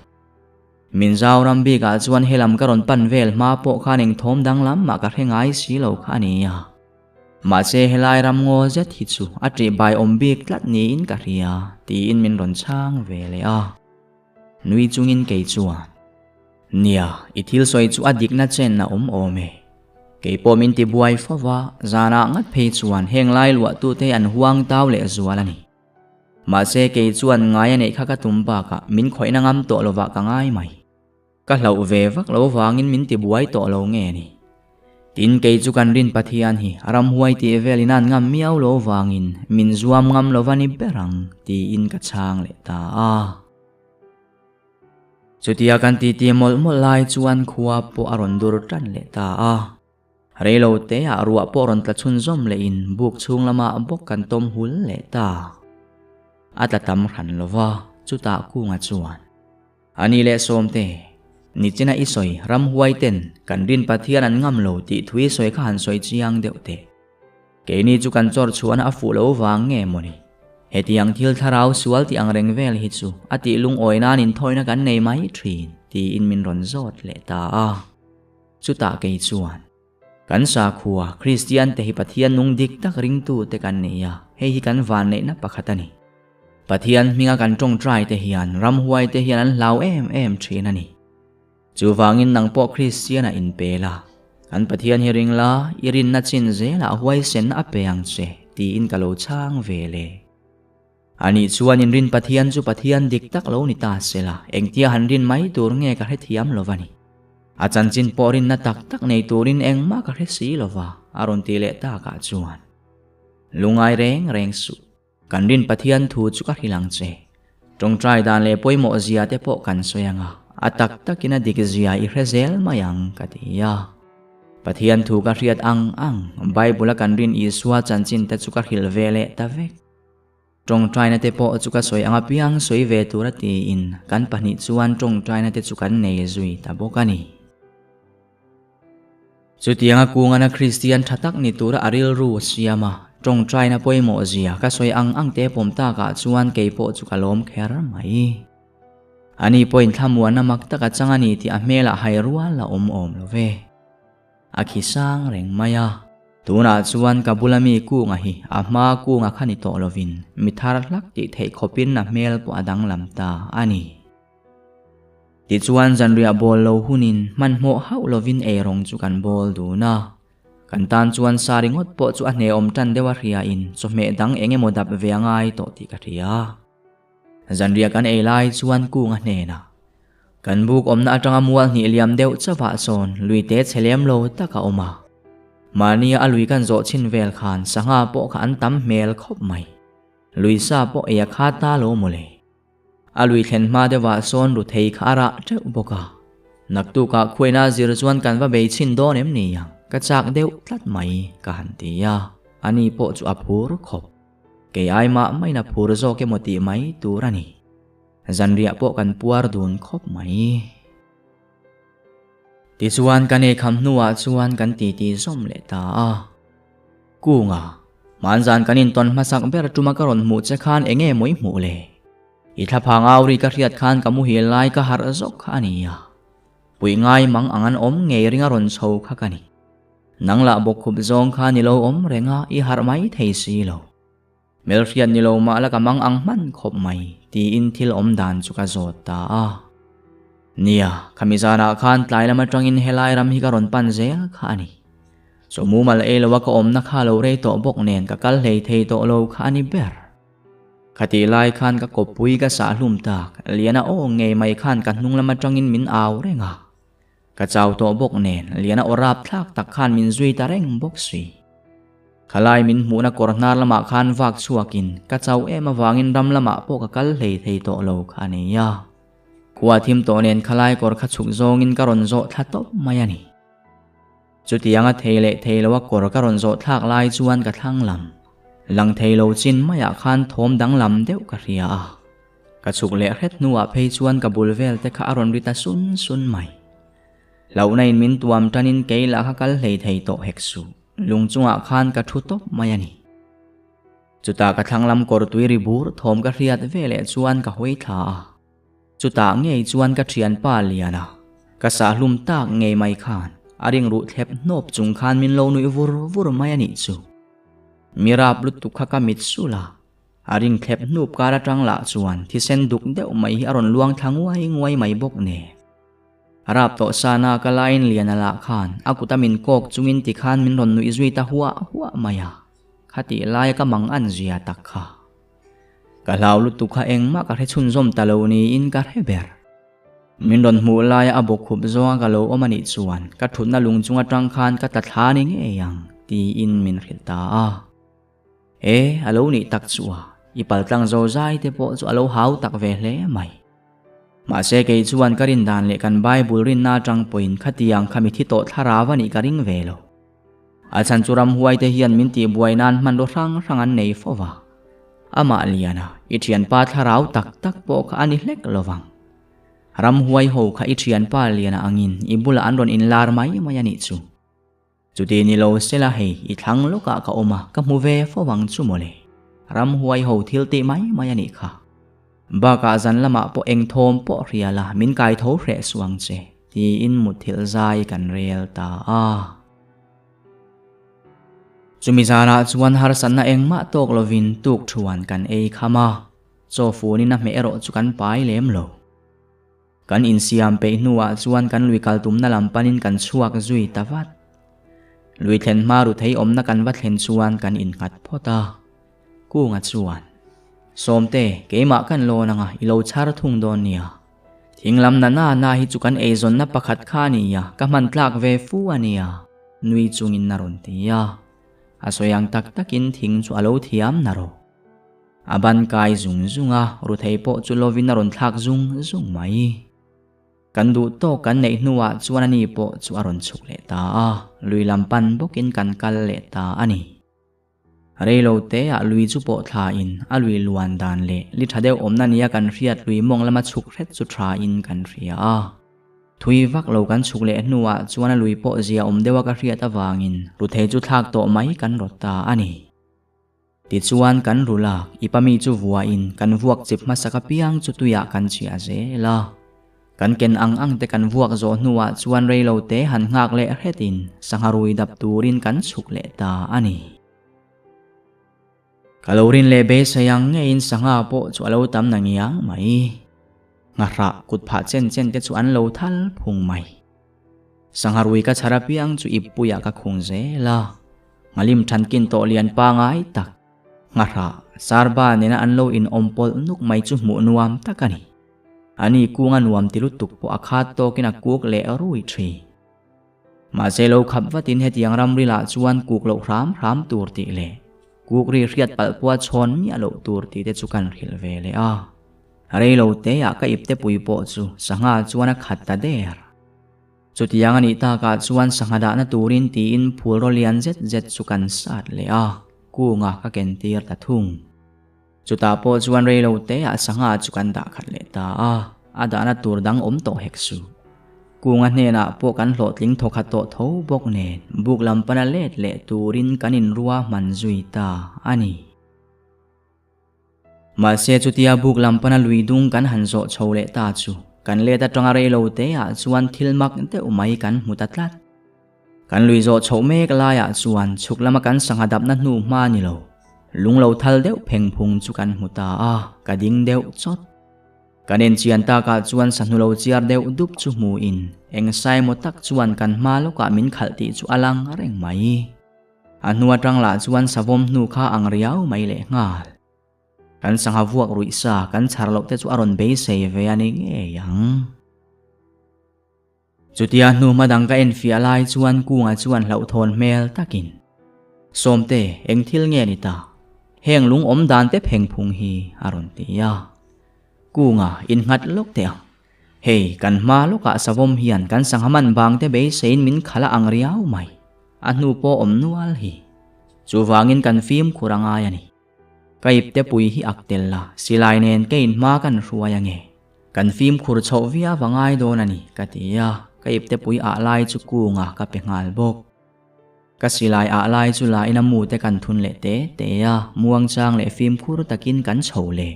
Min Zoram bikah chuan helam ka rawn pan vel hma pawh khan eng thawm danglam mah ka hre ngai si lo kha a ni a. Mahse helai ram ngaw zet hi chu a ṭih bai awm bik tlat niin ka hria tiin min rawn chhang ve leh a. Nui chungin kei chuan, Nia, i thil sawi chu a dikna chen a awm awm e. Kei pawh min ti buai fo va, zanah ngat phei chuan heng lai luahtute an huang tau leh zual a ni. Mahse kei chuan ngai a neih kha ka tum bakah min khawihna ngam tawh lovah ka ngai mai. Ka hlauh ve vak lo vangin min ti buai tawh lo nge ni. Tin kei chu kan rin Pathian hi a ramhuai tih vel in an ngam miau lo vangin min zuam ngam lo va ni ber ang tiin ka chhang leh ta a. Chutia kan titi mawlh mawlh lai chuan khua pawh a rawn dur tan leh ta a. Reilo te ah ruah pawh rawn tla chhunzawm leh in buk chhung lamah bawk kan tawm hul leh ta. A tla tam hran lo va, chutah kunga chuan. A ni leh Sawmte, nichina i sawi ramhuai ten kan rin Pathian an ngam lo tih thu i sawi kha han sawi chiang deuh teh. Keini chu kan chawr chhuahna a fuh lo vang nge mawni? Hetiang thil thlarau sual tih ang reng vel hi chu a tih lungawi nan inthawina kan nei mai thin tiin min rawn zawt leh ta a. Chutah kei chuan, Kan sakhua Kristian te hi Pathian nung dik tak ringtu te kan nei a, hei hi kan vanneihna pakhat a ni. Pathian hminga kan tawngtai te hian ramhuai te hian an hlau em em thin a ni. Chuvangin nang pawh Kristian-ah inpe la, kan Pathian hi ring la, i rinna chin zelah huaisenna a pe ang che, tiin ka lo chhang ve le. Anih chuan inrin Pathian chu Pathian dik tak lo ni ta se la, engtia han rin mai tur nge ka hrethiam lo va ni. A chanchin pawh rinna tak tak nei turin engmah ka hre si lo va, a rawn ti leh takah chuan. Lungai reng reng suh. Kan rin Pathian thu chu ka hrilh ang che. Tawngtai dan leh pawimawh zia te pawh kan sawi ang a, a tak takin a dik zia i hre zel mai ang, ka ti a. Pathian thu ka hriat ang ang, Bible-a kan rin Isua chanchin te chu ka hrilh ve leh ta vek. Tawngtaina te pawh chu ka sawi ang apiang sawi ve tura tiin kan pahnih chuan tawngtaina te chu kan nei zui ta bawk a ni. Chutianga kungana Kristian tha tak ni tura a rilru a siam a, tawngtaina pawimawh zia ka sawi ang ang te pawm takah chuan kei pawh chu ka lawm kher mai. Ani pawhin thlamuanna mak taka chang a ni tih a hmelah hai rual a awm awm lo ve. A khi sang reng mai a. Tunah chuan ka bula mi kunga hi a hma kunga kha ni tawh lovin mi thar hlak tih theih khawpin a hmel pawh a danglam ta a ni. Tichuan zanriah bawl lo hunin hmanhmawh hauh lovin eirawng chu kan bawl dun a. Kan tan chuan sa ringawt pawh chu a hnehawm tan deuh a hriain chawhmeh dang eng emaw dap ve a ngai tawh tih ka hria. Zanriah kan ei lai chuan Kunga hnenah, Kan buk awmna atanga mual hnih liam deuh chavah sawn luite chhe lem lo tak a awm a. Mahnia a lui kan zawh chhin vel khan sangha pawh kha an tam hmel khawp mai. Lui sa pawh ei a kha ta lo mawle. A lui thlen hma deuhah sawn ruthei kha a rah teuh bawk a. Naktukah khuaina zir chuan kan va bei chhin dawn em ni ang, ka chak deuh tlat mai, ka han ti a, ani pawh chu a phur khawp. Kei ai mah maina phur zawk emaw tih mai tur a ni. Zanriah pawh kan puar dun khawp mai. Tichuan kan eikham hnuah chuan kan titi zawm leh ta a. Kunga, hmanzan kan intawn hmasak ber tuma ka rawn hmuh che khan eng nge maw i hmuh le? I thlaphang auri ka hriat khan ka muhil lai ka harh zawk kha a ni a. Puih ngai mang ang an awm ngei ringa rawn chho kha ka ni. Nang lah bawkkhup zawng kha ni lo awm reng a, i harh mai thei si lo. Hmelhriat ni lo mah la ka mang ang hman khawp mai, tiin thil awm dan chu ka zawt ta a. Nia, khami zanah khan tlai lam atangin helai ram hi ka rawn pan zel kha a ni. Chaw mumal ei loa ka awmna kha lo rei tawh bawk nen ka kal hlei thei tawh lo kha a ni ber. Khatih lai khan ka kawppui ka sah hlum tak, Liana aw ngei mai khan ka hnung lam atangin min au reng a. Ka chau tawh bawk nen Liana aw rap thlak tak khan min zui ta reng bawk si. Khalai min hmuhna kawr hnar lamah khan vak chhuakin ka chau em avangin ram lamah pawh ka kal hlei thei tawh lo kha a nei a. Khua thim tawh nen khalai kawr kha chhuk zawngin ka rawn zawh thla tawp mai a ni. Chutianga thei leh thei loa kawr ka rawn zawh thlak lai chuan ka thlang lam, lang thei lo chin maiah khan thawm danglam deuh ka hria a. Ka chhuk leh hret hnuah phei chuan ka bul vel te kha a rawn ri ta sun sun mai. Hlauhna in min tuam tanin kei lah kha kal hlei thei tawh hek suh, lung chungah khan ka thu tawp mai a ni. Chutah ka thlang lam kawr tui ri bur thawm ka hriat veleh chuan ka hawi thla a. Chutah ngei chuan ka thianpa Liana, ka sahlum tak ngei mai khan a ringruh thlep hnawp chung khan min lo nuih vur vur mai a nih chu. Mi rap lutuk kha ka mit sulh a, a ring thlep hnup kar atang lah chuan thisen duk deuh mai hi a rawn luang thla nguai nguai mai bawk nen. Rap tawh sana ka lain Liana lah khan a kut a min kawk chungin tikhan min rawn nuih zui ta huah huah mai a, khatih laia ka mang an zia tak kha. Ka hlau lutuk kha engmah ka hre chhunzawm ta lo niin ka hre ber. Min rawn hmuh laia a bawkkhup zawnga ka lo awm a nih chuan ka thutna lung chung atang khan ka tla thla ni ngei ang tiin min hrilh ta a. E, a lo nih tak chu a, i paltlang zo zai te pawh chu a lo hau tak ve hle mai. Mahse kei chuan ka rin dan leh kan Bible rinna atang pawhin khatiang kha mi thi tawh thlarau a nih ka ring ve lo. A chhan chu ramhuai te hian min tihbuai nan hmanraw hrang hrang an nei fo va. Amah Liana, i thianpa thlarau tak tak pawh kha a ni hlek lo vang. Ramhuai ho kha i thianpa Liana angin i bulah an rawn inlar mai mai a nih chu. Chuti ni lo sela hei i thlang lawkah ka awm a, ka hmu ve fo ang chu mawle. Ramhuai ho thil tih mai mai a nih kha. Bakah zan lamah pawh eng thawm pawh hria la min kai tho hreh suh ang che, tiin mutthilh zai kan rel ta a. Chumi zanah chuan harsatna engmah tawk lovin tuk thuan kan ei kham a, chaw funin a hmeh erawh chu kan pai lem lo. Kan insiam peih hnuah chuan kan lui kal tumna lam panin kan chhuak zui ta vat. Lui thlen hma ru thei awmna kan va thlen chuan kan innghat phawt a. Kunga chuan, Sawmte, keimah kan lawn anga i lo chhar thung dawn nia. Thing lam na na na hi chu kan eizawnna pakhat kha a nia, ka hman tlak ve fu a nia, nui chungin a rawn ti a. A sawi ang tak takin thing chu a lo thiam na rawh. A ban kai zung zung a, ruthei pawh chu lovin a rawn thlak zung zung mai. Kan duh tawk kan neih hnuah chuan ani pawh chu a rawn chhuk leh ta a, lui lam pan bawkin kan kal leh ta a ni. Reilo teah lui chu pawh thlain a lui luan dan leh li tha deuh awmna nia kan hriat lui mawng lama chhuk hret chu thain kan hria a. Thui vak lo kan chhuk leh hnuah chuan a lui pawh zia awm deuha ka hriat avangin ruthei chu thlak tawh mai kan rawt ta a ni. Tichuan kan ru lak, i pa mi chu vuahin kan vuak chip hmasak apiang chu tuiah kan chhiah zel a. Kan ken ang ang te kan vuak zawh hnuah chuan rei lo te han nghak leh hretin sangha rui dap turin kan chhuk leh ta a ni. Ka lo rin leh beisei ang ngeiin sangha pawh chu a lo tam na ngiang mai. Nghahrah kut phah chen chen te chu an lo thal phung mai. Sangha rui ka chhar apiang chu ippuiah ka khung zel a, nghalim thankin tawh lian pangai tak, nghahrah, sarba nena an lo inawm pawlh nuk mai chu hmuh nuam tak a ni. Ani kunga nuam ti lutuk pawh a khat tawkin a kuk leh rui thin. Mahse lo khap vatin hetiang ramrilah chuan kuk loh hram hram tur tih leh kuk ri hriat palh pawha chhawn miah loh tur tih te chu kan hrilh ve leh a. Rei lo teah ka ipte pui pawh chu sangha chuan a khat ta der. Chutiang a nih takah chuan sangha dahna turin tiin phul raw lian zet zet chu kan sat leh a, kunga ka ken tir ta thung. Chutah pawh chuan rei lo teah sangha chu kan dah khat leh ta a, a dahna tur dang awm tawh hek suh. Kunga hnenah pawh kan hlawhtling thawkhat tawh tho bawk nen buk lam pana let leh turin kan inrua hman zui ta a ni. Mahse chutia buk lam pana lui dung kan han zawh chho leh ta chu kan let atanga rei lo te ah chuan thil mak deuh mai kan hmu ta tlat. Kan lui zawh chhoh mek laiah chuan chhuk lama kan sangha dapna hnu hma ni lo, lung lo thal deuh pheng phung chu kan hmu ta a, ka ding deuh chawt. Kan enchian takah chuan sahnu lo chiar deuh dup chu hmuin eng sai maw tak chuan kan hma lawkah min khalh tih chu a lang reng mai. A hnu atang lah chuan savawm hnu kha ang riau mai leh nghal. Kan sangha vuak ruih sa kan chhar loh te chu a rawn beisei ve a ni ngei ang. Chutia hnu hma dang ka enfiah lai chuan Kunga chuan hlauhthawn hmel takin, Sawmte, eng thil nge ni ta? Heng lung awm dan te pheng phung hi a rawn ti a. Kunga, innghat lawk teh ang. Hei, kan hma lawkah savawm hian kan sangha man bangte beiseiin min khalh a ang riau mai. A hnu pawh awm nual hi. Chuvangin kan fimkhur a ngai a ni. Ka ipte pui hi ak tel la, silai nen ka inhma kan hruai ange. Kan fimkhur chhoh viau a ngai dawn a ni, ka ti a, ka ipte pui ah lai chu kunga ka pe nghal bawk. Ka silai ah lai chu la in a mu te kan thun leh te te a, muangchang leh fimkhur takin kan chho leh.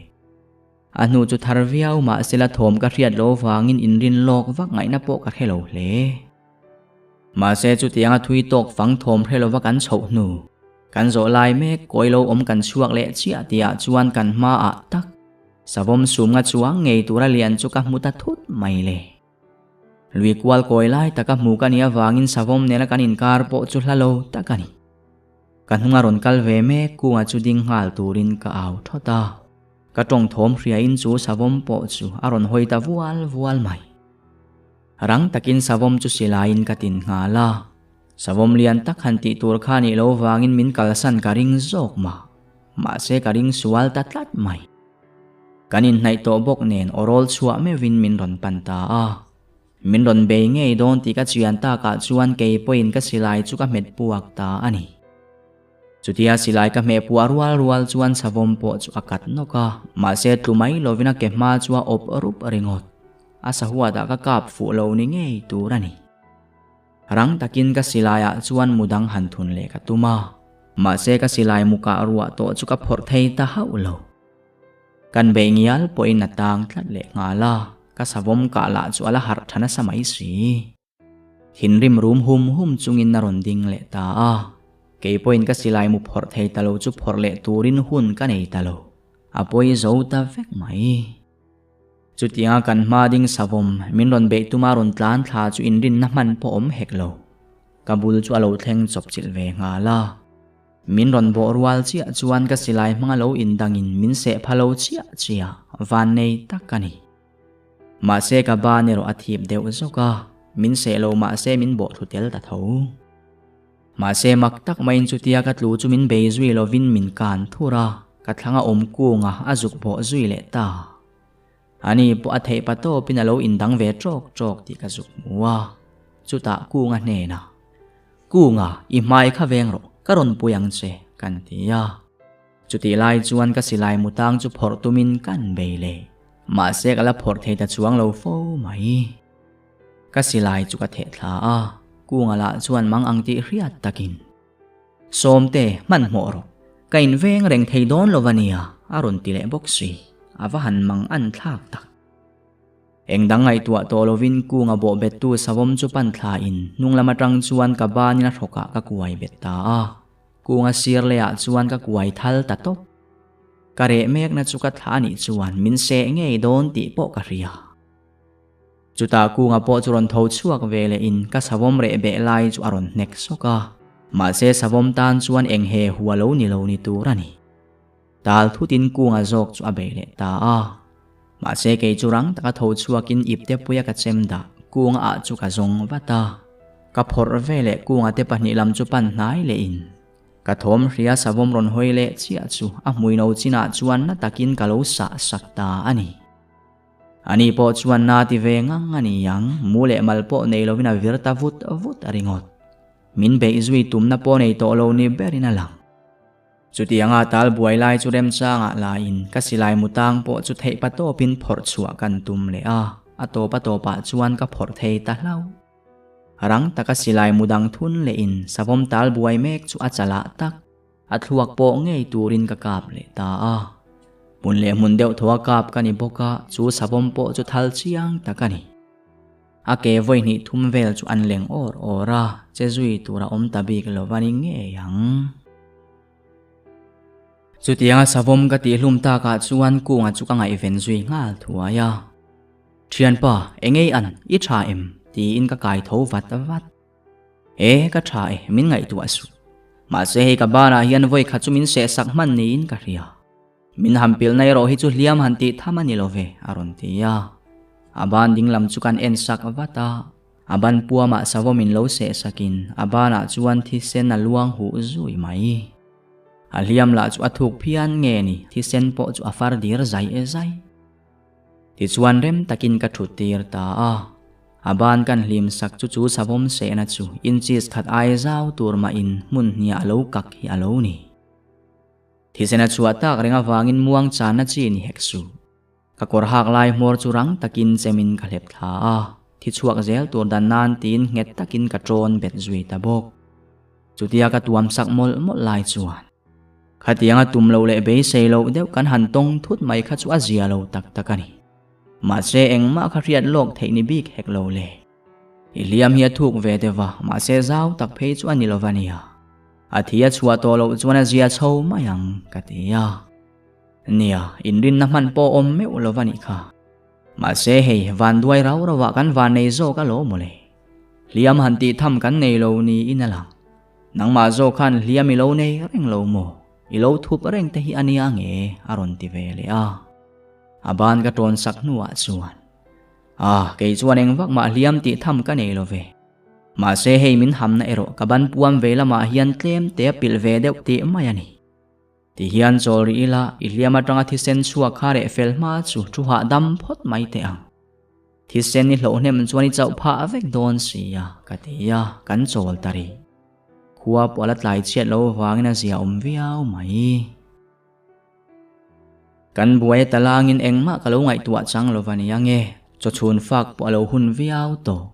A hnu chu thar viau mahsela thawm ka hriat lo vangin inrin lawk vak ngaihna pawh ka hre lo hle. Mahse chutianga thui tawk fang thawm hre lova kan chhoh hnu, kan zawh lai mek kawi lo awm kan chhuak leh chiah tihah chuan kan hmaah tak savawm sumnga chuang ngei tura lian chu ka hmu ta thut mai le. Lui kual kawi lai taka hmu ka nih avangin savawm nena kan inkar pawh chu hla lo tak a ni. Ka hnunga rawn kal ve mek kunga chu ding nghal turin ka au thawt a. Ka tawng thawm hriain chu savawm pawh chu a rawn hawi ta vual vual mai. Rang takin savawm chu silaiin ka tin nghal a. Savawm lian tak han tih tur kha nih lo vangin min kalsan ka ring zawk mah. Mahse ka ring sual ta tlat mai. Kan inhnaih tawh bawk nen awrawl chhuah meuhin min rawn pan ta a. Min rawn bei ngei dawn tih ka chian takah chuan kei pawhin ka silai chu ka hmet puak ta a ni. Chutia silai ka hmeh puah rual rual chuan savawm pawh chu a kat nawk a, mahse tlu mai lovin a ke hma chu a awp rup ringawt. A sahuatah ka kap fuh lo ni ngei tur a ni. Rang takin ka silaiah chuan mu dang han thun leh ka tum a, mahse ka silai mu kah ruah tawh chu ka phawrh thei ta hauh lo. Kan beih ngial pawhin a tang tlat leh nghal a, ka savawm kah lah chu a la harh tha nasa mai si. Thinrim rum hum hum chungin a rawn ding leh ta a, kei pawhin ka silai mu phawrh thei ta lo chu phawrh leh turin hun ka nei ta lo, a pawi zo ta vek mai. Chutianga kan hma ding savawm min rawn beih tuma rawn tlan thla chu inrinna hman pawh awm hek lo. Ka bul chu a lo thleng chawp chilh ve nghal a. Min rawn bawh rual chiah chuan ka silai hmanga lo indangin min seh pha lo chiah chiah, vannei tak a ni. Mahse ka ban erawh a thip deuh zawk a, min seh lo mahse min bawh thlu tel ta tho. Mahse mak tak maiin chutia ka tlu chu min bei zui lovin min kan thur a, ka thlanga awm kunga a zuk bawh zui leh ta. Ani pawh a theih pa tawpin a lo indang ve ṭawk ṭawk tih ka zuk hmu a, chutah kunga hnenah, Kunga, i hmai kha veng rawh, ka rawn pui ang che, kan ti a. Chutih lai chuan ka silai mutang chu phawrh tumin kan bei leh. Mahse ka la phawrh thei ta chuang lo fo mai. Ka silai chu ka theh thla a, Kunga lah chuan mang ang tih hriat takin. Sawmte, hmanhmawh rawh. Ka inveng reng thei dawn lo a nia, a rawn ti leh bawk si. A va han mang an thlak tak. Eng dang ngaihtuah tawh lovin kunga bawh bettu savawm chu pan thlain hnung lam atang chuan ka banin a hrawkah ka kuai bet ta a. Kunga sir lehah chuan ka kuai thal ta tawp. Ka reh mekna chu ka thlah anih chuan min seh ngei dawn tih pawh ka hria. Chutah kunga pawh chu rawn tho chhuak ve lehin ka savawm reh beh lai chu a rawn hnek sawk a. Mahse savawm tan chuan eng he hua lo ni lo ni tur a ni. Tal thutin kunga zawk chu a bei leh ta a. Mahse kei chu rang taka tho chhuakin ipte puia ka chem dah kunga ah chu ka zawng vat a. Ka phawrh ve leh kunga te pahnih lam chu pan hnai lehin ka thawm hria savawm rawn hawi leh chiah chu a hmuino chinah chuan na takin ka lo sah sak ta a ni. Ani pawh chuan na ti ve ngang a ni ang, mu leh mal pawh nei lovin a vir ta vut vut a ringawt. Min beih zui tumna pawh nei tawh lo ni berin a lang. Chutianga tal buai lai chu remchangah laiin ka silai mutang pawh chu theih patawpin phawrh chhuah kan tum leh a, a tawp a tawpah chuan ka phawrh thei ta hlauh. Rang taka silai mudang thun lehin savawm tal buai mek chu a chalah tak, a thluak pawh ngei turin ka kap leh ta a. Hmun leh hmun deuh thaw a kap ka ni bawk a, chu savawm pawh chu thal chiang tak a ni. A ke vawi hnih thum vel chu an leng awr awr a, che zui tur a awm ta bik lo va ni ngei ang. Chutianga savawm ka tih hlum takah chuan kunga chu ka ngaihven zui nghal thuai a. Thianpa, engei an, i tha em? tiin ka kai tho vat vat. E, ka tha e, min ngaihtuah suh. Mahse hei ka banah hian vawi khat chu min sehsak hman niin ka hria. Min han pilna erawh hi chu hliam han tih tham a ni lo ve, a rawn ti a. A ban ding lam chu kan en sak vat a. A ban puamah savawm in lo seh sakin a banah chuan thisen a luang huh zui mai. A hliam lah chu a thuk phian nge ni, thisen pawh chu a far dir zai e zai. Tichuan rem takin ka thut tir ta a. A ban kan hlim sak chu chu savawm sehna chu inches khat ai zau tur mahin hmun hniah a lo kak hi a lo ni. Thisen a chhuah tak reng avangin muang channa chi ni hek suh. Ka kawr hak lai hmawr chu rang takin chemin ka hlep thla a, thi chhuak zel tur dan nan tiin nghet takin ka ṭawn bet zui ta bawk. Chutia ka tuam sak mawlh mawlh lai chuan khatianga tum loh leh beisei loh deuh kan han tawng thut mai kha chu a zia lo tak tak a ni. Mahse engmah kha hriat lawk theih ni bik hek lo le. I hliam hi a thuk ve deuh a, mahse zau tak phei chu a ni lova nia. A thi a chhuah tawh loh chuan a zia chho mai ang ka ti a. Nia, inrinna hman pawh awm meuh lo va nih kha. Mahse hei, van duai rau rau ah kan van nei zawk alawm mawle. Hliam han tih tham kan nei lo niin a lang. Nangmah zawk khan hliam i lo nei reng lo maw? I lo thup reng te hi a nia nge? a rawn ti ve leh a. A ban ka tawn sak hnuah chuan, Ah, kei chuan eng vak mah hliam tih tham ka nei lo ve. Mahse hei min hamna erawh ka ban puam ve lamah hian tlem te a pilh ve deuh tih mai a ni. Ti hian chawl rih ila, i hliam atanga thisen chhuak kha reh fel hma chu thu hahdam phawt mai teh ang. Thisen i hlauhnem chuan i chauh phah vek dawn si a, ka ti a, kan chawl ta rih. Khua pawh a la tlai chhiat lo avangin a zia awm viau mai. Kan buai a talangin engmah ka lo ngaihtuah chang lo va nia nge, chawchhun fak pawh a lo hun viau tawh.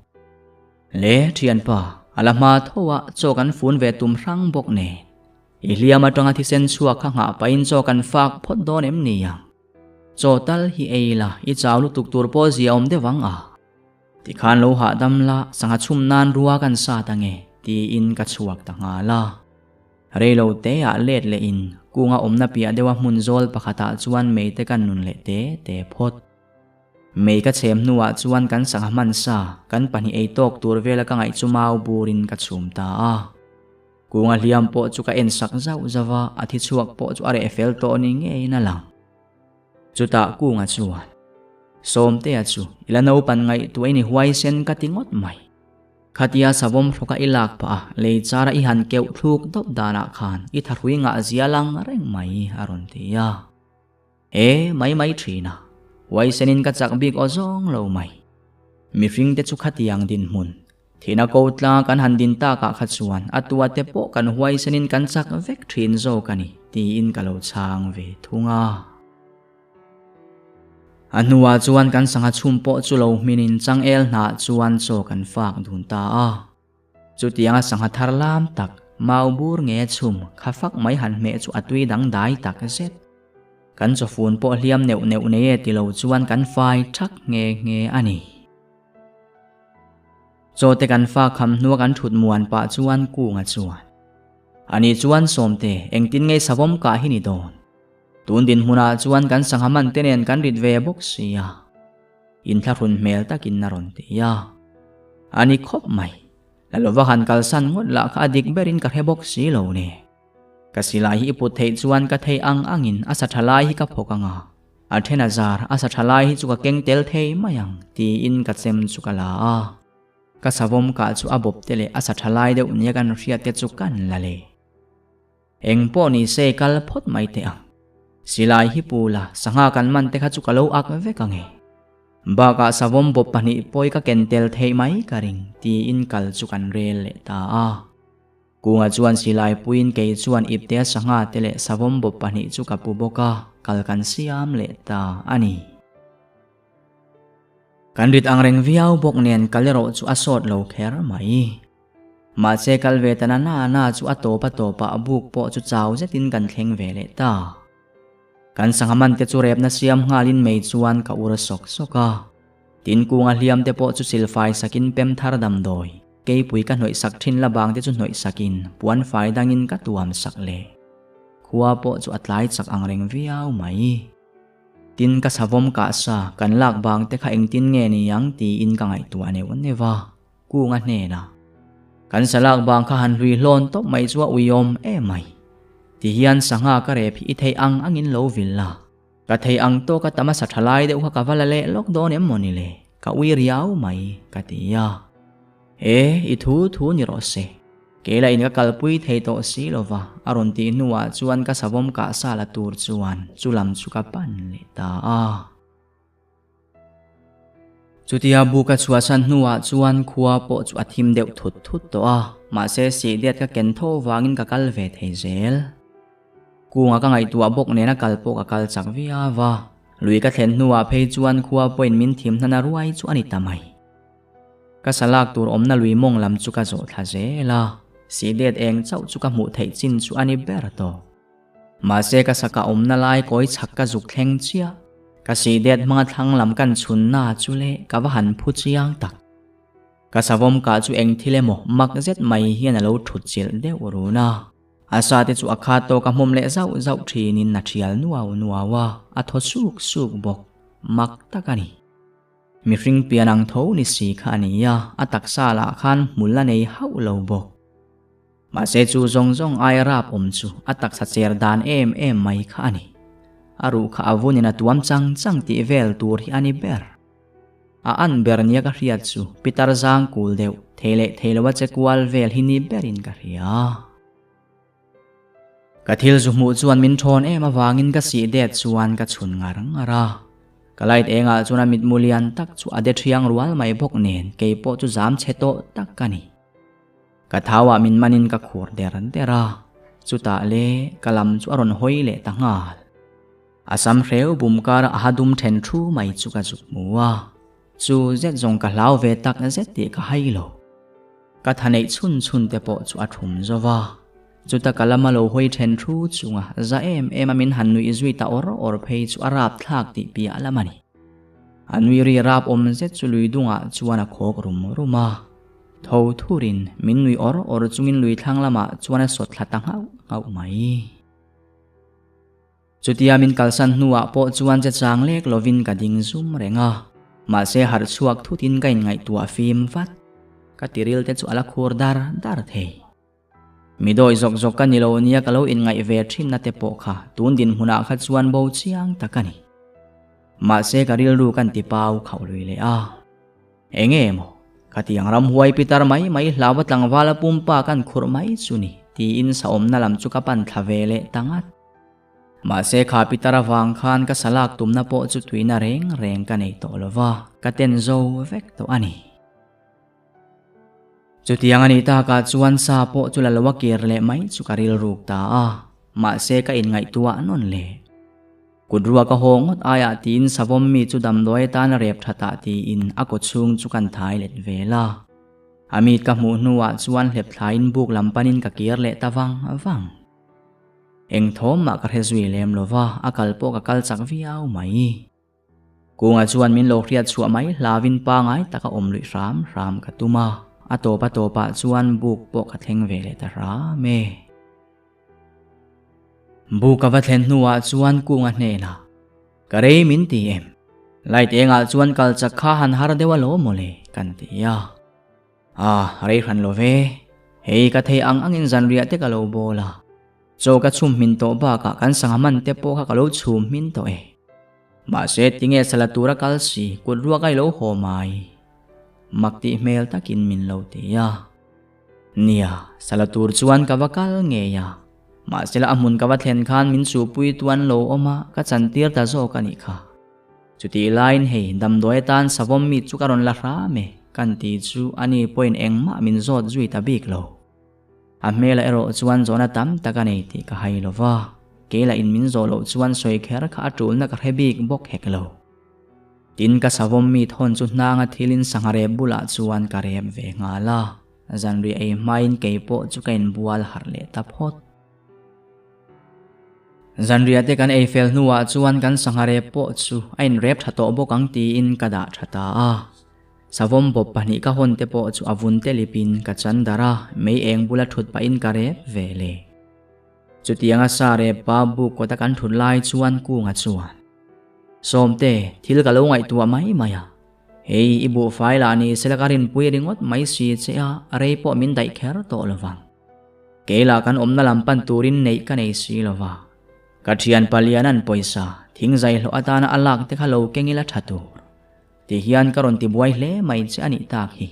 Le, thianpa, a la hma tho a, chaw kan fun ve tum hrang bawk nen. I hliam atanga thisen chhuak kha nghah pahin chaw kan fak phawt dawn em ni ang? Chaw tal hi ei la, i chau lutuk tur pawh zia awm deuh ang a. Tikhan lo hahdam la, sangha chhum nan rua kan sat ange, tiin ka chhuak ta nghal a. Reilo teah let lehin kunga awmna piah deuha hmun zawl pakhatah chuan meite kan nun leh te te phawt. Mei ka chhem hnuah chuan kan sangha hman sa, kan pahnih ei tawk tur vela ka ngaih chu mau burin ka chhum ta a. Kunga hliam pawh chu ka en sak zauh zauh a, a thi chhuak pawh chu a reh fel tawh ni ngeiin a lang. Chutah Kunga chuan, Sawmtea chu i la naupan ngaihtuah i ni huaisen ka ti ngawt mai. Khatia savawm hrawka i lak phah a, lei chara i han keuh thluk dawp danah khan i thahrui ngah zia lang reng mai a rawn ti a. E, mai mai thin a, huaisenin ka chak bik aw zawng lo mai. Mihringte chu khatiang dinhmun, thihna ko tlang kan han din takah kha chuan a tua te pawh kan huaisenin kan chak vek thin zawk a ni, tiin ka lo chhang ve thung a. A hnuah chuan kan sangha chhum pawh chu lo hminin changel hnah chuan chaw kan fak dun ta a. Chutianga sangha thar lam tak, mau bur nge chhum, kha fak mai han hmeh chu a tui dangdai tak zet. Kan chawfun pawh hliam neuh neuh nei e ti lo chuan kan fai thak nghe nghe a ni. Chaw te kan fa kham hnua kan thut muan pah chuan Kunga chuan, Ani chuan Sawmte, engtin nge savawm kah hi ni dawn? Tun dinhmunah chuan kan sangha man te nen kan rit ve bawk si a. Inthlahrun hmel takin a rawn ti a. A ni khawp mai. La lova han kalsan ngawt lah kha a dik berin ka hre bawk si lo ne. Ka silai hi i put theih chuan ka thei ang angin a sa tha lai hi ka phawk ang a, a then a zar a sa tha lai hi chu ka keng tel thei mai ang tiin ka chem chu ka la a. Ka savawm kah chu a bawp te leh a sa tha lai deuh nia kan hriat te chu kan la le. Eng pawh ni se kal phawt mai teh ang. Silai hi pu la, sangha kan man te kha chu ka lo ak vek ang e. Bakah savawm bawp pahnih pawi ka ken tel theih mai ka ring, tiin kal chu kan rel leh ta a. Kunga chuan silai puiin kei chuan iptea sangha te leh savawm bawp pahnih chu ka pu bawk a, kal kan siam leh ta a ni. Kan rit ang reng viau bawk nen kal erawh chu a sawt lo kher mai. Mahse kal ve ta na na na chu a tawp a tawpah a buk pawh chu chau zetin kan thleng ve leh ta. Kan sangha man te chu repna siam nghalin mei chuan ka ur sawk sawk a. Tin kunga hliam te pawh chu silfai sakin pem thar damdawi, keipui ka hnawih sak thin la bang te chu hnawih sakin puan fai dangin ka tuam sak leh. Khua pawh chu a tlai chak ang reng viau mai. Tin ka savawm kah sa kan lak bang te kha engtin nge ni ang tiin ka ngaihtuah neuh neuh a. Kunga hnenah, Kan salak bang kha han hlui hlawn tawp mai chu a uiawm em mai. Ti hian sangha ka rep hi i theih ang angin lo vil la. Ka theih ang tawk a tam a sa tha lai deuh kha ka va la leh lawk dawn em maw ni le, ka ui riau mai, ka ti a. E, i thu thu ni rawh se. Kei lah in ka kalpui thei tawh si lo va, a rawn tih hnuah chuan ka savawm kah sa la tur chuan chu lam chu ka pan leh ta a. Chutia bu ka chhuahsan hnuah chuan khua pawh chu a thim deuh thut thut tawh a, mahse sihdiat ka ken tho vangin ka kal ve thei zel. Kunga ka ngaihtuah bawk nena kal pawh ka kal chak viau a, lui ka thlen hnuah phei chuan khua pawhin min thim hnan a ruai chu a ni ta mai. Ka salak tur awmna lui mawng lam chu ka zawh thla zel a, sihdiat eng chauh chu ka hmuh theih chin chu a ni ber tawh. Mahse ka saka awmna lai kawi chhak ka zuk thleng chiah. Ka sih det hmanga thlang lam kan chhunna chu le ka va han phu chiang tak. Ka savawm kah chu eng thil emaw mak zet mai hian a lo thut chilh deuh run a. A sa te chu a khat tawk a hmawm leh zauh zauh thinin a thial nuau nuau a, a thaw suk suk bawk. Mak tak a ni. Mihring pian ang tho ni si kha a ni a, a taksa lah khan hmul a nei hauh lo bawk. Mahse chu zawng zawng aia rap awm chu a taksa cher dan em em mai kha a ni. A ruh kha a vunin a tuam chang chang tih vel tur hi a ni ber. A an ber nia ka hriat chu pitar zang kul deuh thei leh thei loa che kual vel hi ni berin ka hria. Ka thil zu hmuh chuan min thawn em avangin ka sih det chuan ka chhun ngar ngar a. Ka light engah chuan a mitmu lian tak chu a de thiang rual mai bawk nen keipawh chu zam chhe tawh tak ka ni. Ka thauah min manin ka khur der der a, chutah le ka lam chu a rawn hawi leh ta nghal. A sam hreu bum kara a ha dum then thu mai chu ka zuk hmu a, chu zet zawng ka hlau ve tak zet tih ka hai lo. Ka tha neih chhun chhun te pawh chu a thum zo va, chuta ka lama lo hawi then thu chunga za em em a min han nuih zui ta awr awr phei chu a rapthlak tih piah lam a ni. A nui ri rap awm zet chu lui dungah chuan a khawk rum rum a. Tho thurin min nui awr awr chungin lui thlang lamah chuan a sawt thla ta nghauh nghauh mai. Chutia min kalsan hnuah pawh chuan che chang lek lovin ka ding zum reng a, mahse harh chhuak thutin ka inngaihtuah fim vat. Ka tiril te chu a la khur dar dar thei. Mi dawi zawk zawk ka ni lo nia ka lo inngaih ve thinna te pawh kha tun dinhmunah kha chuan bo chiang tak a ni. Mahse ka rilru kan ti pau khauh lui leh a. Enge maw? Khatiang ramhuai pitar mai mai hlauva tlangvala pumpa kan khurh mai chu ni, tiin saawmna lam chu ka pan thla ve leh ta ngat. Mahse kha pitar avang khan ka salak tumna pawh chu tuina reng reng ka nei tawh lo va, ka ten zo vek tawh a ni. Chutiang a nih takah chuan sa pawh chu la lo a kir leh mai chu ka rilruk ta a, mahse ka inngaihtuah nawn leh. Kut ruak a haw ngawt aiah tiin savawm mi chu damdawi atan a rep that ah tiin a kaw chhung chu kan thai let vel a. A mit ka hmuh hnuah chuan hlep thlaiin buk lam panin ka kir leh ta vang vang. Eng thawm mah ka hre zui lem lo va, a kal pawh ka kal chak viau mai. Kunga chuan min lo hriat chhuah mai hlauin pangai taka awm luih hram hram ka tum a, a tawp a tawpah chuan buk pawh ka thleng ve leh ta hram e. Buk a va thlen hnuah chuan Kunga hnenah, Ka rei min ti em? Light engah chuan kal chak kha han har deuh alawm mawle, kan ti a. Ah, rei hran lo ve. Hei ka thei ang angin zanriah te ka lo bawl a. Chaw ka chhum hmin tawh bakah kan sangha man te pawh kha ka lo chhum hmin tawh e. Mahse tinge sala tura kal si kut ruak a i lo haw mai. Mak tih hmel takin min lo ti a. Nia, sala tur chuan ka va kal ngei a. Mahsela a hmun ka va thlen khan min chuhpui tu an lo awm a, ka chantir ta zawk a nih kha. Chutih laiin hei, damdawi atan savawm mi chu ka rawn la hram e, kan ti chu ani pawhin engmah min zawt zui ta bik lo. A hmelah erawh chuan zawhna tam tak a nei tih ka hai lo va, kei lah in min zawh loh chuan sawi kher kha a tulna ka hre bik bawk hek lo. Tin ka savawm mi thawn chu hnanga thilin sangha rep bulah chuan ka rep ve nghal a, zanriah ei hmain kei pawh chu ka inbual harh leh ta phawt. Zanriah te kan ei fel hnuah chuan kan sangha rep pawh chu a inrep tha tawh bawk ang tiin ka dah tha ta a. Savawm bawp pahnih ka hawn te pawh chu a vun te lipin ka chan darh a, mei eng bula thut pahin ka rep ve le. Chutianga sa rep pa buk kawta kan thut lai chuan Kunga chuan. Sawmte, thil ka lo ngaihtuah mai mai a. Hei, i buhfai lah ni sela ka rinpui ringawt mai si che a, rei pawh min daih kher tawh lo vang. Kei lah kan awmna lam pan turin neih ka nei si lo va. Ka thian palian an pawisa, thing zai hlawh atana a lak te kha lo keng ila tha tur. Ti hian ka rawn tibuai hle mai che a nih tak hi.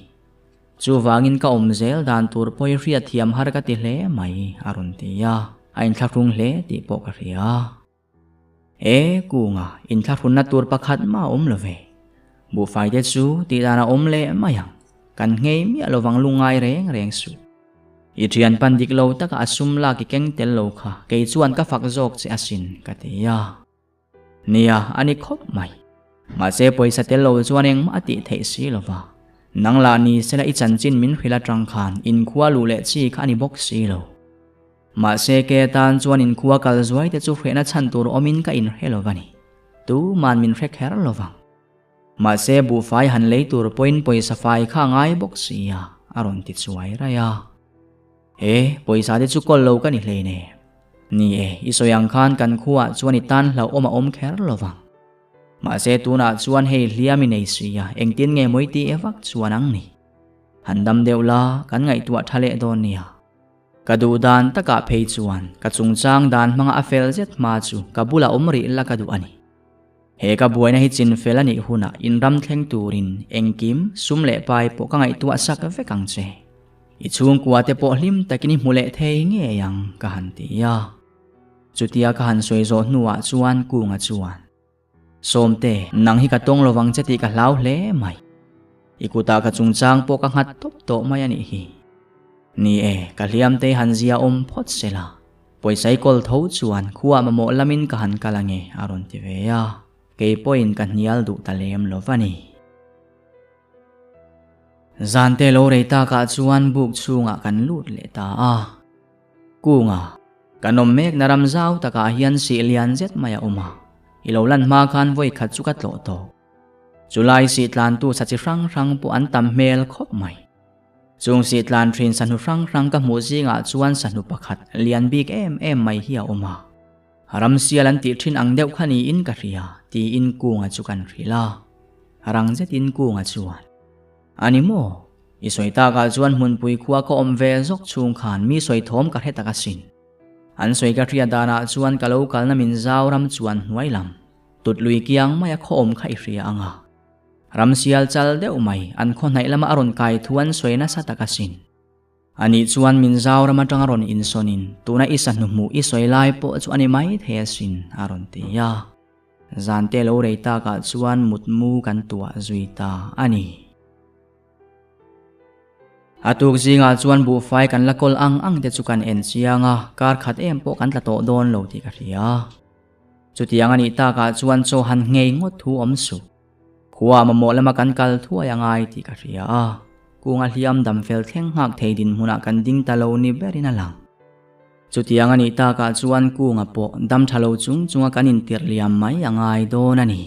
Chuvangin ka awm zel dan tur pawh i hriatthiam har ka ti hle mai, a rawn ti a. A inthlahrung hle tih pawh ka hria. E kunga, inthlahrunna tur pakhat mah a awm lo ve. Buhfai te chu tih dan a awm leh mai ang. Kan nghei miah lovang lungngai reng reng suh. I thian pan dik lo taka a sum lak i keng tel lo kha kei chuan ka fak zawk che asin ka ti a. Nia, a ni khawp mai. Mahse pawisa tel lo chuan engmah a tih theih si lo va. Nang lah ni sela i chanchin min hrilh atang khan inkhua luh leh chi kha a ni bawk si lo. Mahse ke tan chuan inkhua kal zuai te chu hrehna chhan tur awmin ka inhre lo va ni. Tuman min hre kher lo vang. Mahse buhfai han lei tur pawhin pawisa fai kha a ngai bawk si a, a rawn ti chuai raih a. E, pawisa te chu kawl lo ka ni hlein e. Ni e, i sawi ang khan kan khuaah chuan i tan hlauhawm a awm kher lo vang. Mahse tunah chuan hei hliam i nei si a, engtin nge mawi ti e vak chuan ang ni. Han dam deuh la, kan ngaihtuah tha leh dawn nia. Ka duh dan takah phei chuan ka chungchang dan hmanga a fel zet hma chu ka bulah awm rih la ka duh a ni. He ka buaina hi chin fel a nih hunah inram thleng turin engkim sum leh pai pawh ka ngaihtuah sak vek ang che. I chhungkua te pawh hlim takin i hmu leh thei ngei ang ka han ti a. Chutia ka han sawi zawh hnuah chuan Kunga chuan, Sawmte, nang hi ka tawng lovang che tih ka hlau hle mai. I kutah ka chungchang pawh ka nghat tawp tawh mai a nih hi. Ni e, ka hliamtei han zia awm phawt sela. Pawisa i kawl tho chuan khuaa mamawh lamin ka han kal ange a rawn ti ve a, kei pawhin ka hnial duh ta lem lo va ni. Zante lo rei takah chuan buk chhungah kan lut leh ta a. Kunga, kan awm mekna ram zau takah hian sih lian zet mai a awm a, i lo lan hma khan vawi khat chu ka tlawh tawh. Chulai sih tlantu sa chi hrang hrang pawh an tam hmel khawp mai. Chung sih tlan thin sahnu hrang hrang ka hmuh zingah chuan sahnu pakhat lian bik em em mai hi a awm a. Ramsial an tih thin ang deuh kha niin ka hria, tiin Kunga chu kan hrilh a. Rang zetin Kunga chuan, A ni maw? I sawi takah chuan hmunpui khua ka awm ve zawk chhung khan mi sawi thawm ka hre tak asin. An sawi ka hriat danah chuan ka lo kalna min zau ram chuan hnuai lam, tut lui kiang maia khaw awm kha i hria ang a. Ramsial chal deuh mai, an khaw hnaih lama a rawn kai thu an sawi nasa tak asin. Anih chuan min Zoram atanga rawn insawnin tuna i sahnu hmuh i sawi lai pawh chu a ni mai thei asin, a rawn ti a. Zante lo rei takah chuan mutmu kan tuah zui ta a ni. A tuk zingah chuan buhfai kan la kawl ang ang te chu kan en chiang a, kar khat em pawh kan tla tawh dawn lo tih ka hria. Chutiang a nih takah chuan chaw han nghei ngawt thu awm suh. Khua mamawh lama kan kal thuai a ngai tih ka hria a, kunga hliam dam fel thleng nghak thei dinhmunah kan ding ta lo ni berin a lang. Chutiang a nih takah chuan kunga pawh dam tha lo chung chunga kan intirh liam mai a ngai dawn a ni.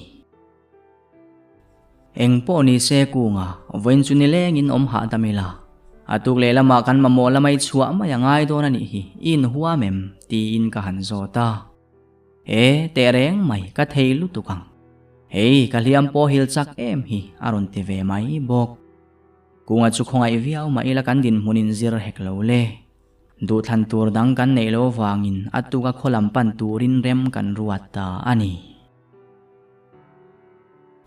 Eng pawh ni se kunga vawiin chu nilengin awm hahdam ila, a tuk lehlamah kan mamawh lamai chhuah mai a ngai dawn a nih hi, i inhuam em? tiin ka han zawt a. E, teh reng mai, ka thei lutuk ang. Hei, ka hliam pawh hil chak em hi, a rawn ti ve mai bawk. Kunga chu khawngaih viau mah ila kan dinhmun in zir hek lo le. Duhthlan tur dang kan neih lo vangin a tuka khaw lam pan turin rem kan ruat ta a ni.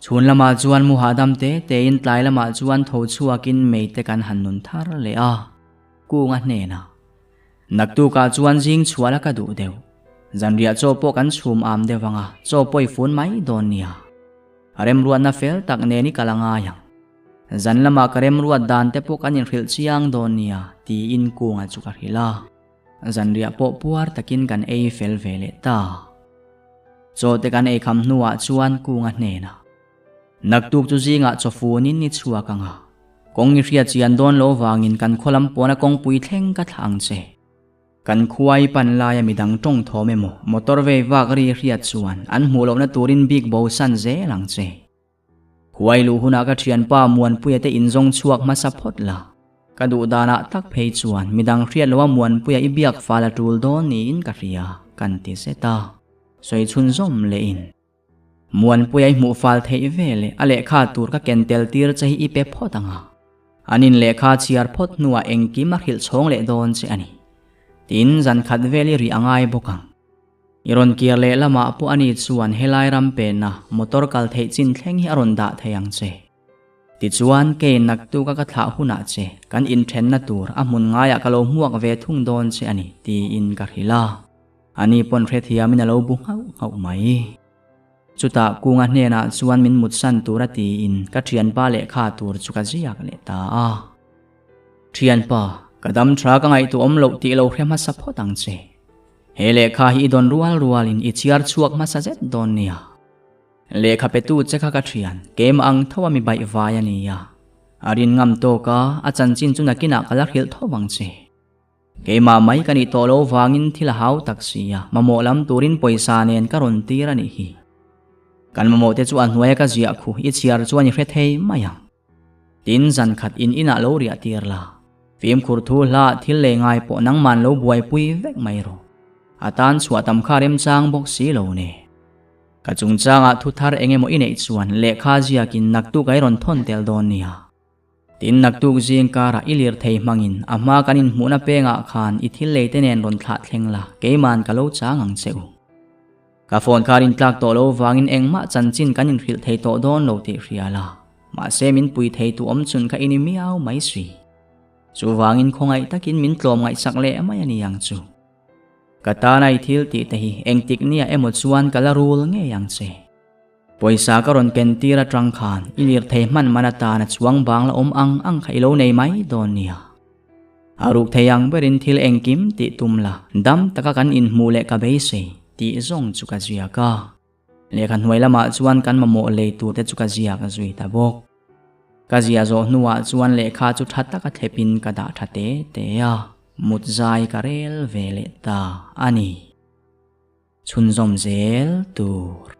Chhun lamah chuan mu hahdam te tein tlai lamah chuan tho chhuakin mei te kan han nun thar leh a, Kunga hnenah. Naktukah chuan zing chhuah la ka duh deuh. Zanriah chaw pawh kan chhum am deuh ang a, chaw pawh i fun mai dawn nia. Remruatna fel tak nen i kal a ngai ang. Zan lamah ka remruat dan te pawh kan inhrilh chiang dawn nia, tiin Kunga chu ka hrilh a. Zanriah pawh puar takin kan ei fel ve leh ta. Chaw te kan ei kham hnuah chuan Kunga hnenah. Naktuk chu zingah chaw funin ni chhuak ang a, kawng i hriat chian dawn lo vangin kan khaw lam pawna kawngpui thleng ka thlah ang che. Kan khuai pan laia midang tawng thawm emaw motor vei vak ri hriat chuan an hmuh lohna turin bik bo san zel ang che. Khuai luh hunah ka thianpa Muanpuia te inzawng chhuak hmasa phawt la. Ka duh danah tak phei chuan midang hriat loha Muanpuia i biak fal a tul dawn niin ka hria, kan ti zet a. Sawi chhunzawm lehin. Muanpuia i hmuh fal theih ve leh a lehkha tur ka ken tel tir che hi i pe phawt ang a. An in lehkha chhiar phawt hnuah engkim a hrilh chhawng leh dawn che a ni. Tin, zan khat vel i rih a ngai bawk ang. I rawn kir leh lamah pawh ani chuan helai ram penna motor kal theih chin thleng hi a rawn dah thei ang che. Tichuan, kei naktuka ka thlah hunah che kan inthenna tur a hmun ngaiah ka lo hmuak ve thung dawn che a ni, tiin ka hrilh a. Ani pawn hrethiamin a lo bu nghauh nghauh mai. Chutah Kunga hnenah chuan min mutsan tura tiin ka thianpa lehkha tur chu ka ziak leh ta a. Thianpa, ka dam tha ka ngaihtuah awm loh tih lo hre hmasa phawt ang che. He lehkha hi i dawn rual rualin i chhiar chhuak hmasa zet dawn nia. Lehkha petu che kha ka thian, keimah ang tho a mi baih vai a nia. A rin ngam tawk a, a chanchin chu nakinah ka la hrilh tho vang che. Keimah mai ka nih tawh lo vangin thil a hau tak si a, mamawh lam turin pawisa nen ka rawn tir a nih hi. Kan mamawh te chu a hnuaia ka ziah khu i chhiar chuan i hre thei mai ang. Tin, zan khat in inah lo riah tir la. Fimkhur thu hla thil lei ngai pawh nangman lo buaipui vek mai rawh. A tan chhuah tam kha remchang bawk si lo ne. Ka chungchangah thu thar eng emaw i neih chuan lehkha ziakin naktuk a i rawn thawn tel dawn nia. Tin, naktuk zing karah i lirthei hmangin a hma kan inhmuhna pengah khan i thil lei te nen rawn thlah thleng la, keiman ka lo chang ang che u. Ka phone kha rin tlak tawh lo vangin engmah chanchin kan inhrilh thei tawh dawn lo tih hria la, mahse min pui thei tu awm chhun kha i ni miau mai si. Chuvangin khawngaih takin min tlawm ngaihsak leh mai a ni ang chu. Ka tana i thil tih te hi engtik nia emaw chuan ka la rul ngei ang che. Pawisa ka rawn ken tir atang khan i lirthei hman man atana chuang bang la awm ang ang kha i lo nei mai dawn nia. A ruk thei ang berin thil engkim tih tum la, dam taka kan inhmuh leh ka beisei tih zawng chu ka ziak a. Lehkha hnuai lamah chuan kan mamawh lei tur te chu ka ziak zui ta bawk. Ka ziah zawh hnuah chuan lehkha chu tha taka thlepin ka dah tha te te a, mut zai ka rel ve leh ta a ni. Chhunzawm zel tur.